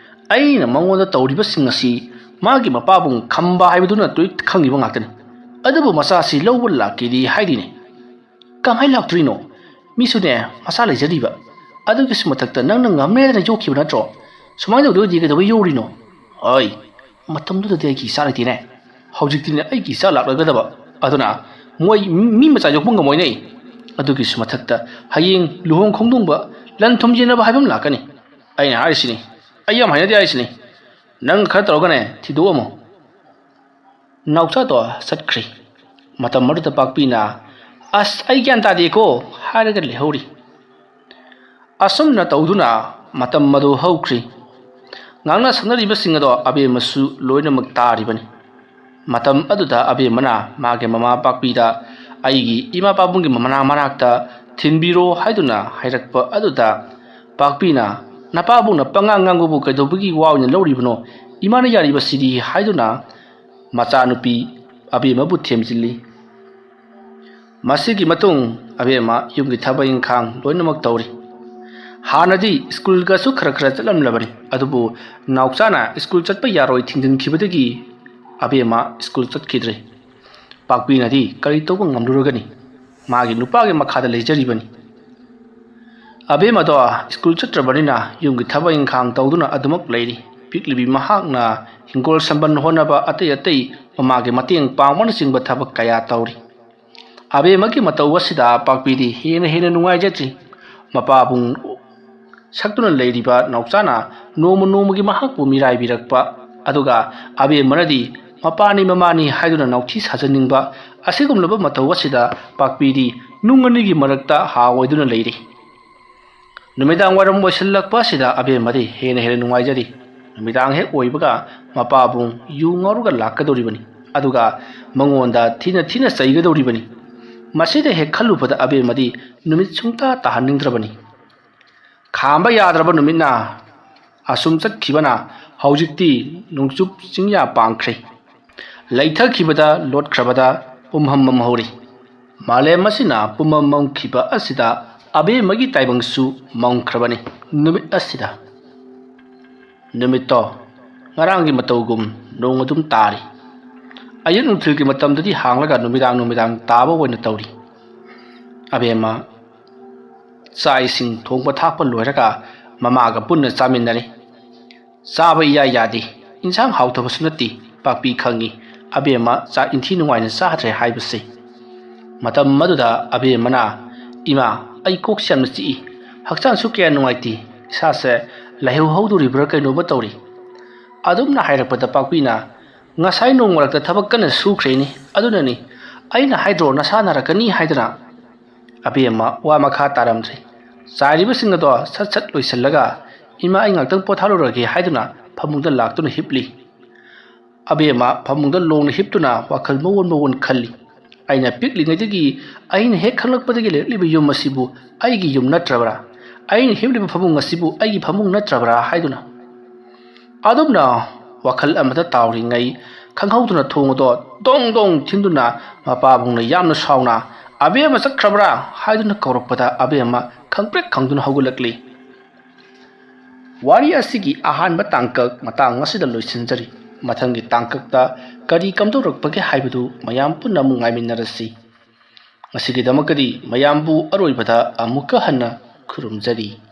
ꯑꯩꯅ ꯃꯉꯣꯟꯗ ꯇꯧꯔꯤꯕꯁꯤꯡ ꯑꯁꯤ ꯃꯥꯒꯤ ꯃꯄꯥꯕꯨꯡ ꯈꯝꯕ ꯍꯥꯏꯕꯗꯨꯅ ꯂꯣꯏ ꯈꯪꯉꯤꯕ ꯉꯥꯛꯇꯅꯤ꯫ ꯑꯗꯨꯕꯨ ꯃꯆꯥꯁꯤ ꯂꯧꯕ ꯂꯥꯛꯀꯦꯗꯤ ꯍꯥꯏꯔꯤꯅꯦ꯫ ꯀꯃꯥꯏꯅ ꯂꯥꯛꯇ꯭ꯔꯤꯅꯣ? ꯃꯤꯁꯨꯅꯦ ꯃꯆꯥ ꯂꯩꯖꯔꯤꯕ, ꯑꯗꯨꯒꯤꯁꯨ ꯃꯊꯛꯇ ꯅꯪꯅ ꯉꯝꯃꯦꯗꯅ ꯌꯣꯛꯈꯤꯕ ꯅꯠꯇ꯭ꯔꯣ? ꯁꯨꯃꯥꯏꯅ ꯇꯧꯗꯣꯏꯗꯤ ꯀꯩꯗꯧꯕꯩ ꯌꯣꯛꯔꯤꯅꯣ? ꯍꯣꯏ, ꯃꯇꯝꯗꯨꯗꯗꯤ ꯑꯩꯒꯤ ꯏꯆꯥ ꯂꯩꯇꯦꯅꯦ꯫ ꯍꯧꯖꯤꯛꯇꯤꯅꯦ ꯑꯩꯒꯤ ꯏꯆꯥ ꯂꯥꯛꯂꯒꯗꯕ꯫ ꯑꯗꯨꯅ ꯃꯣꯏ ꯃꯤ ꯃꯆꯥ ꯌꯣꯛꯄ ꯉꯝꯃꯣꯏꯅꯦ꯫ ꯑꯗꯨꯒꯤꯁꯨ ꯃꯊꯛꯇ ꯍꯌꯦꯡ ꯂꯨꯍꯣꯡ ꯈꯣꯡꯗꯣꯡꯕ, ꯂꯟ ꯊꯨꯝ ꯌꯦꯟꯅꯕ ꯍꯥꯏꯕ ꯑꯃ ꯂꯥꯛꯀꯅꯤ꯫ ꯑꯩꯅ ꯍꯥꯏꯔꯤꯁꯤꯅꯤ, ꯑꯩ ꯌꯥꯝ ꯍꯩꯅꯗꯦ ꯍꯥꯏꯔꯤꯁꯤꯅꯤ꯫ ꯅꯪ ꯈꯔ ꯇꯧꯔꯒꯅꯦ ꯊꯤꯗꯣꯛꯑꯝꯃꯣ꯫ ꯅꯥꯎꯆꯥꯗꯣ ꯆꯠꯈ꯭ꯔꯤ꯫ ꯃꯇꯝ ꯑꯗꯨꯗ ꯄꯥꯛꯄꯤꯅ, "ꯑꯁ, ꯑꯩ ꯒ꯭ꯌꯥꯟ ꯇꯥꯗꯦꯀꯣ" ꯍꯥꯏꯔꯒ ꯂꯩꯍꯧꯔꯤ꯫ ꯑꯁꯨꯝꯅ ꯇꯧꯗꯨꯅ ꯃꯇꯝ ꯑꯗꯨ ꯍꯧꯈ꯭ꯔꯤ꯫ ꯉꯥꯡꯅ ꯁꯛꯅꯔꯤꯕꯁꯤꯡ ꯑꯗꯣ ꯑꯕꯦꯝꯃꯁꯨ ꯂꯣꯏꯅꯃꯛ ꯇꯥꯔꯤꯕꯅꯤ꯫ ꯃꯇꯝ ꯑꯗꯨꯗ ꯑꯕꯦꯝꯃꯅ ꯃꯥꯒꯤ ꯃꯃꯥ ꯄꯥꯛꯄꯤꯗ, "ꯑꯩꯒꯤ ꯏꯃꯥ ꯄꯥꯕꯨꯡꯒꯤ ꯃꯅꯥ ꯃꯅꯥꯛꯇ ꯊꯤꯟꯕꯤꯔꯣ" ꯍꯥꯏꯗꯨꯅ ꯍꯥꯏꯔꯛꯄ ꯑꯗꯨꯗ ꯄꯥꯛꯄꯤꯅ, "ꯅꯄꯥꯕꯨꯡꯅ ꯄꯉꯥꯡ ꯉꯥꯡꯕꯕꯨ ꯀꯩꯗꯧꯕꯒꯤ ꯋꯥ ꯑꯣꯏꯅ ꯂꯧꯔꯤꯕꯅꯣ? ꯏꯃꯥꯅ ꯌꯥꯔꯤꯕꯁꯤꯗꯤ" ꯍꯥꯏꯗꯨꯅ ꯃꯆꯥꯅꯨꯄꯤ ꯑꯕꯦꯝꯃꯕꯨ ꯊꯦꯝꯖꯤꯜꯂꯤ꯫ ꯃꯁꯤꯒꯤ ꯃꯇꯨꯡ ꯑꯕꯦꯝꯃ ꯌꯨꯝꯒꯤ ꯊꯕꯛ ꯏꯪꯈꯥꯡ ꯂꯣꯏꯅꯃꯛ ꯇꯧꯔꯤ꯫ ꯍꯥꯟꯅꯗꯤ ꯁ꯭ꯀꯨꯜꯒꯁꯨ ꯈꯔ ꯈꯔ ꯆꯠꯂꯝꯂꯕꯅꯤ, ꯑꯗꯨꯕꯨ ꯅꯥꯎꯆꯥꯅ ꯁ꯭ꯀꯨꯜ ꯆꯠꯄ ꯌꯥꯔꯣꯏ ꯊꯤꯡꯖꯤꯟꯈꯤꯕꯗꯒꯤ ꯑꯕꯦꯝꯃ ꯁ꯭ꯀꯨꯜ ꯆꯠꯈꯤꯗ꯭ꯔꯦ꯫ ꯄꯥꯛꯄꯤꯅꯗꯤ ꯀꯔꯤ ꯇꯧꯕ ꯉꯝꯂꯨꯔꯒꯅꯤ? ꯃꯥꯒꯤ ꯅꯨꯄꯥꯒꯤ ꯃꯈꯥꯗ ꯂꯩꯖꯔꯤꯕꯅꯤ꯫ ꯑꯕꯦꯝꯃꯗꯣ ꯁ꯭ꯀꯨꯜ ꯆꯠꯇ꯭ꯔꯕꯅꯤꯅ ꯌꯨꯝꯒꯤ ꯊꯕꯛ ꯏꯪꯈꯥꯡ ꯇꯧꯗꯨꯅ ꯑꯗꯨꯃꯛ ꯂꯩꯔꯤ꯫ ꯄꯤꯛꯂꯤꯕꯤ ꯃꯍꯥꯛꯅ ꯍꯤꯡꯒꯣꯜ ꯁꯝꯕꯟ ꯍꯣꯠꯅꯕ, ꯑꯇꯩ ꯑꯇꯩ ꯃꯃꯥꯒꯤ ꯃꯇꯦꯡ ꯄꯥꯡꯕꯅꯆꯤꯡꯕ ꯊꯕꯛ ꯀꯌꯥ ꯇꯧꯔꯤ꯫ ꯑꯕꯦꯝꯃꯒꯤ ꯃꯇꯧ ꯑꯁꯤꯗ ꯄꯥꯛꯄꯤꯗꯤ ꯍꯦꯟꯅ ꯍꯦꯟꯅ ꯅꯨꯡꯉꯥꯏꯖꯗ꯭ꯔꯤ꯫ ꯃꯄꯥꯕꯨꯡ ꯁꯛꯇꯨꯅ ꯂꯩꯔꯤꯕ ꯅꯥꯎꯆꯥꯅ ꯅꯣꯡꯃ ꯅꯣꯡꯃꯒꯤ ꯃꯍꯥꯛꯄꯨ ꯃꯤꯔꯥꯏꯕꯤꯔꯛꯄ, ꯑꯗꯨꯒ ꯑꯕꯦꯝꯃꯅꯗꯤ ꯃꯄꯥꯅꯤ ꯃꯃꯥꯅꯤ ꯍꯥꯏꯗꯨꯅ ꯅꯥꯎꯊꯤ ꯁꯥꯖꯅꯤꯡꯕ, ꯑꯁꯤꯒꯨꯝꯂꯕ ꯃꯇꯧ ꯑꯁꯤꯗ ꯄꯥꯛꯄꯤꯗꯤ ꯅꯨꯡ ꯑꯅꯤꯒꯤ ꯃꯔꯛꯇ ꯍꯥ ꯑꯣꯏꯗꯨꯅ ꯂꯩꯔꯤ꯫ ꯅꯨꯃꯤꯗꯥꯡ ꯋꯥꯏꯔꯝ ꯑꯣꯏꯁꯤꯜꯂꯛꯄ ꯑꯁꯤꯗ ꯑꯕꯦꯝꯃꯗꯤ ꯍꯦꯟꯅ ꯍꯦꯟꯅ ꯅꯨꯡꯉꯥꯏꯖꯔꯤ꯫ ꯅꯨꯃꯤꯗꯥꯡ ꯍꯦꯛ ꯑꯣꯏꯕꯒ ꯃꯄꯥꯕꯨꯡ ꯌꯨ ꯉꯥꯎꯔꯒ ꯂꯥꯛꯀꯗꯧꯔꯤꯕꯅꯤ, ꯑꯗꯨꯒ ꯃꯉꯣꯟꯗ ꯊꯤꯅ ꯊꯤꯅ ꯆꯩꯒꯗꯧꯔꯤꯕꯅꯤ꯫ ꯃꯁꯤꯗ ꯍꯦꯛ ꯈꯜꯂꯨꯕꯗ ꯑꯕꯦꯝꯃꯗꯤ ꯅꯨꯃꯤꯠ ꯁꯨꯡꯇꯥ ꯇꯥꯍꯟꯅꯤꯡꯗ꯭ꯔꯕꯅꯤ꯫ ꯈꯥꯝꯕ ꯌꯥꯗ꯭ꯔꯕ ꯅꯨꯃꯤꯠꯅ ꯑꯁꯨꯝ ꯆꯠꯈꯤꯕꯅ ꯍꯧꯖꯤꯛꯇꯤ ꯅꯣꯡꯆꯨꯞ ꯆꯤꯡꯌꯥ ꯄꯥꯡꯈ꯭ꯔꯦ꯫ ꯂꯩꯊꯈꯤꯕꯗ ꯂꯣꯠꯈ꯭ꯔꯕꯗ ꯄꯨꯝꯃꯝ ꯃꯝꯍꯧꯔꯤ꯫ ꯃꯥꯂꯦꯝ ꯑꯁꯤꯅ ꯄꯨꯝꯃꯝ ꯃꯝꯈꯤꯕ ꯑꯁꯤꯗ ꯑꯕꯦꯝꯃꯒꯤ ꯇꯥꯏꯕꯪꯁꯨ ꯃꯝꯈ꯭ꯔꯕꯅꯤ꯫ ꯅꯨꯃꯤꯠ ꯑꯁꯤꯗ, ꯅꯨꯃꯤꯠꯇꯣ ꯉꯔꯥꯡꯒꯤ ꯃꯇꯧꯒꯨꯝ ꯅꯣꯡ ꯑꯗꯨꯝ ꯇꯥꯔꯤ꯫ ꯑꯌꯨꯛ ꯅꯨꯡꯊꯤꯜꯒꯤ ꯃꯇꯝꯗꯗꯤ ꯍꯥꯡꯂꯒ ꯅꯨꯃꯤꯗꯥꯡ ꯅꯨꯃꯤꯗꯥꯡ ꯇꯥꯕ ꯑꯣꯏꯅ ꯇꯧꯔꯤ꯫ ꯑꯕꯦꯝꯃ, ꯆꯥꯛ ꯏꯁꯤꯡ ꯊꯣꯡꯕ ꯊꯥꯛꯄ ꯂꯣꯏꯔꯒ ꯃꯃꯥꯒ ꯄꯨꯟꯅ ꯆꯥꯃꯤꯟꯅꯔꯤ꯫ ꯆꯥꯕ ꯏꯌꯥ ꯌꯥꯗꯦ꯫ ꯏꯟꯁꯥꯡ ꯍꯥꯎꯇꯕꯁꯨ ꯅꯠꯇꯦ꯫ ꯄꯥꯛꯄꯤ ꯈꯪꯉꯤ ꯑꯕꯦꯝꯃ ꯆꯥꯛ ꯏꯟꯊꯤ ꯅꯨꯡꯉꯥꯏꯅ ꯆꯥꯗ꯭ꯔꯦ ꯍꯥꯏꯕꯁꯦ꯫ ꯃꯇꯝ ꯑꯗꯨꯗ ꯑꯕꯦꯝꯃꯅ, "ꯏꯃꯥ, ꯑꯩ ꯀꯣꯛꯁꯦ ꯌꯥꯝꯅ ꯆꯤꯛꯏ, ꯍꯛꯆꯥꯡꯁꯨ ꯀꯌꯥ ꯅꯨꯡꯉꯥꯏꯇꯦ, ꯏꯁꯥꯁꯦ ꯂꯥꯏꯍꯧ ꯍꯧꯗꯣꯔꯤꯕ꯭ꯔꯥ ꯀꯩꯅꯣꯝꯃ ꯇꯧꯔꯤ꯫ ꯑꯗꯨꯝꯅ ꯍꯥꯏꯔꯛꯄꯗ ꯄꯥꯛꯄꯤꯅ, 'ꯉꯁꯥꯏ ꯅꯣꯡ ꯃꯔꯛꯇ ꯊꯕꯛ ꯀꯟꯅ ꯁꯨꯈ꯭ꯔꯦꯅꯦ, ꯑꯗꯨꯅꯅꯤ꯫ ꯑꯩꯅ ꯍꯥꯏꯗ꯭ꯔꯣ ꯅꯁꯥ ꯅꯥꯔꯛꯀꯅꯤ ꯍꯥꯏꯗꯅ?'" ꯑꯕꯦꯝꯃ ꯋꯥ ꯃꯈꯥ ꯇꯥꯔꯝꯗ꯭ꯔꯦ꯫ ꯆꯥꯏꯔꯤꯕꯁꯤꯡ ꯑꯗꯣ ꯁꯠ ꯁꯠ ꯂꯣꯏꯁꯤꯜꯂꯒ, "ꯏꯃꯥ, ꯑꯩ ꯉꯥꯛꯇꯪ ꯄꯣꯊꯥꯔꯨꯔꯒꯦ" ꯍꯥꯏꯗꯨꯅ ꯐꯃꯨꯡꯗ ꯂꯥꯛꯇꯨꯅ ꯍꯤꯞꯂꯤ꯫ ꯑꯕꯦꯝꯃ ꯐꯃꯨꯡꯗ ꯂꯣꯡꯅ ꯍꯤꯞꯇꯨꯅ ꯋꯥꯈꯜ ꯃꯑꯣꯟ ꯃꯑꯣꯟ ꯈꯜꯂꯤ꯫ "ꯑꯩꯅ ꯄꯤꯛꯂꯤꯉꯩꯗꯒꯤ, ꯑꯩꯅ ꯍꯦꯛ ꯈꯪꯂꯛꯄꯗꯒꯤ ꯂꯩꯔꯛꯂꯤꯕ ꯌꯨꯝ ꯑꯁꯤꯕꯨ ꯑꯩꯒꯤ ꯌꯨꯝ ꯅꯠꯇ꯭ꯔꯕ꯭ꯔꯥ? ꯑꯩꯅ ꯍꯤꯞꯂꯤꯕ ꯐꯃꯨꯡ ꯑꯁꯤꯕꯨ ꯑꯩꯒꯤ ꯐꯃꯨꯡ ꯅꯠꯇ꯭ꯔꯕ꯭ꯔꯥ?" ꯍꯥꯏꯗꯨꯅ꯫ ꯑꯗꯨꯝꯅ ꯋꯥꯈꯜ ꯑꯃꯗ ꯇꯥꯎꯔꯤꯉꯩ, ꯈꯪꯍꯧꯗꯅ ꯊꯣꯡ ꯑꯗꯣ ꯗꯣꯡ ꯗꯣꯡ ꯊꯤꯟꯗꯨꯅ ꯃꯄꯥꯕꯨꯡꯅ ꯌꯥꯝꯅ ꯁꯥꯎꯅ, "ꯑꯕꯦꯝꯃ ꯆꯠꯈ꯭ꯔꯕ꯭ꯔꯥ?" ꯍꯥꯏꯗꯨꯅ ꯀꯧꯔꯛꯄꯗ ꯑꯕꯦꯝꯃ ꯈꯪꯄ꯭ꯔꯦꯛ ꯈꯪꯗꯨꯅ ꯍꯧꯒꯠꯂꯛꯂꯤ꯫ ꯋꯥꯔꯤ ꯑꯁꯤꯒꯤ ꯑꯍꯥꯟꯕ ꯇꯥꯡꯀꯛ ꯃꯇꯥꯡ ꯑꯁꯤꯗ ꯂꯣꯏꯁꯤꯟꯖꯔꯤ꯫ ꯃꯊꯪꯒꯤ ꯇꯥꯡꯀꯛꯇ ꯀꯔꯤ ꯀꯝꯗꯧꯔꯛꯄꯒꯦ ꯍꯥꯏꯕꯗꯨ ꯃꯌꯥꯝ ꯄꯨꯟꯅ ꯑꯃꯨꯛ ꯉꯥꯏꯃꯤꯟꯅꯔꯁꯤ꯫ ꯉꯁꯤꯒꯤꯗꯃꯛꯇꯗꯤ ꯃꯌꯥꯝꯕꯨ ꯑꯔꯣꯏꯕꯗ ꯑꯃꯨꯛꯀ ꯍꯟꯅ ꯈꯨꯔꯨꯝꯖꯔꯤ꯫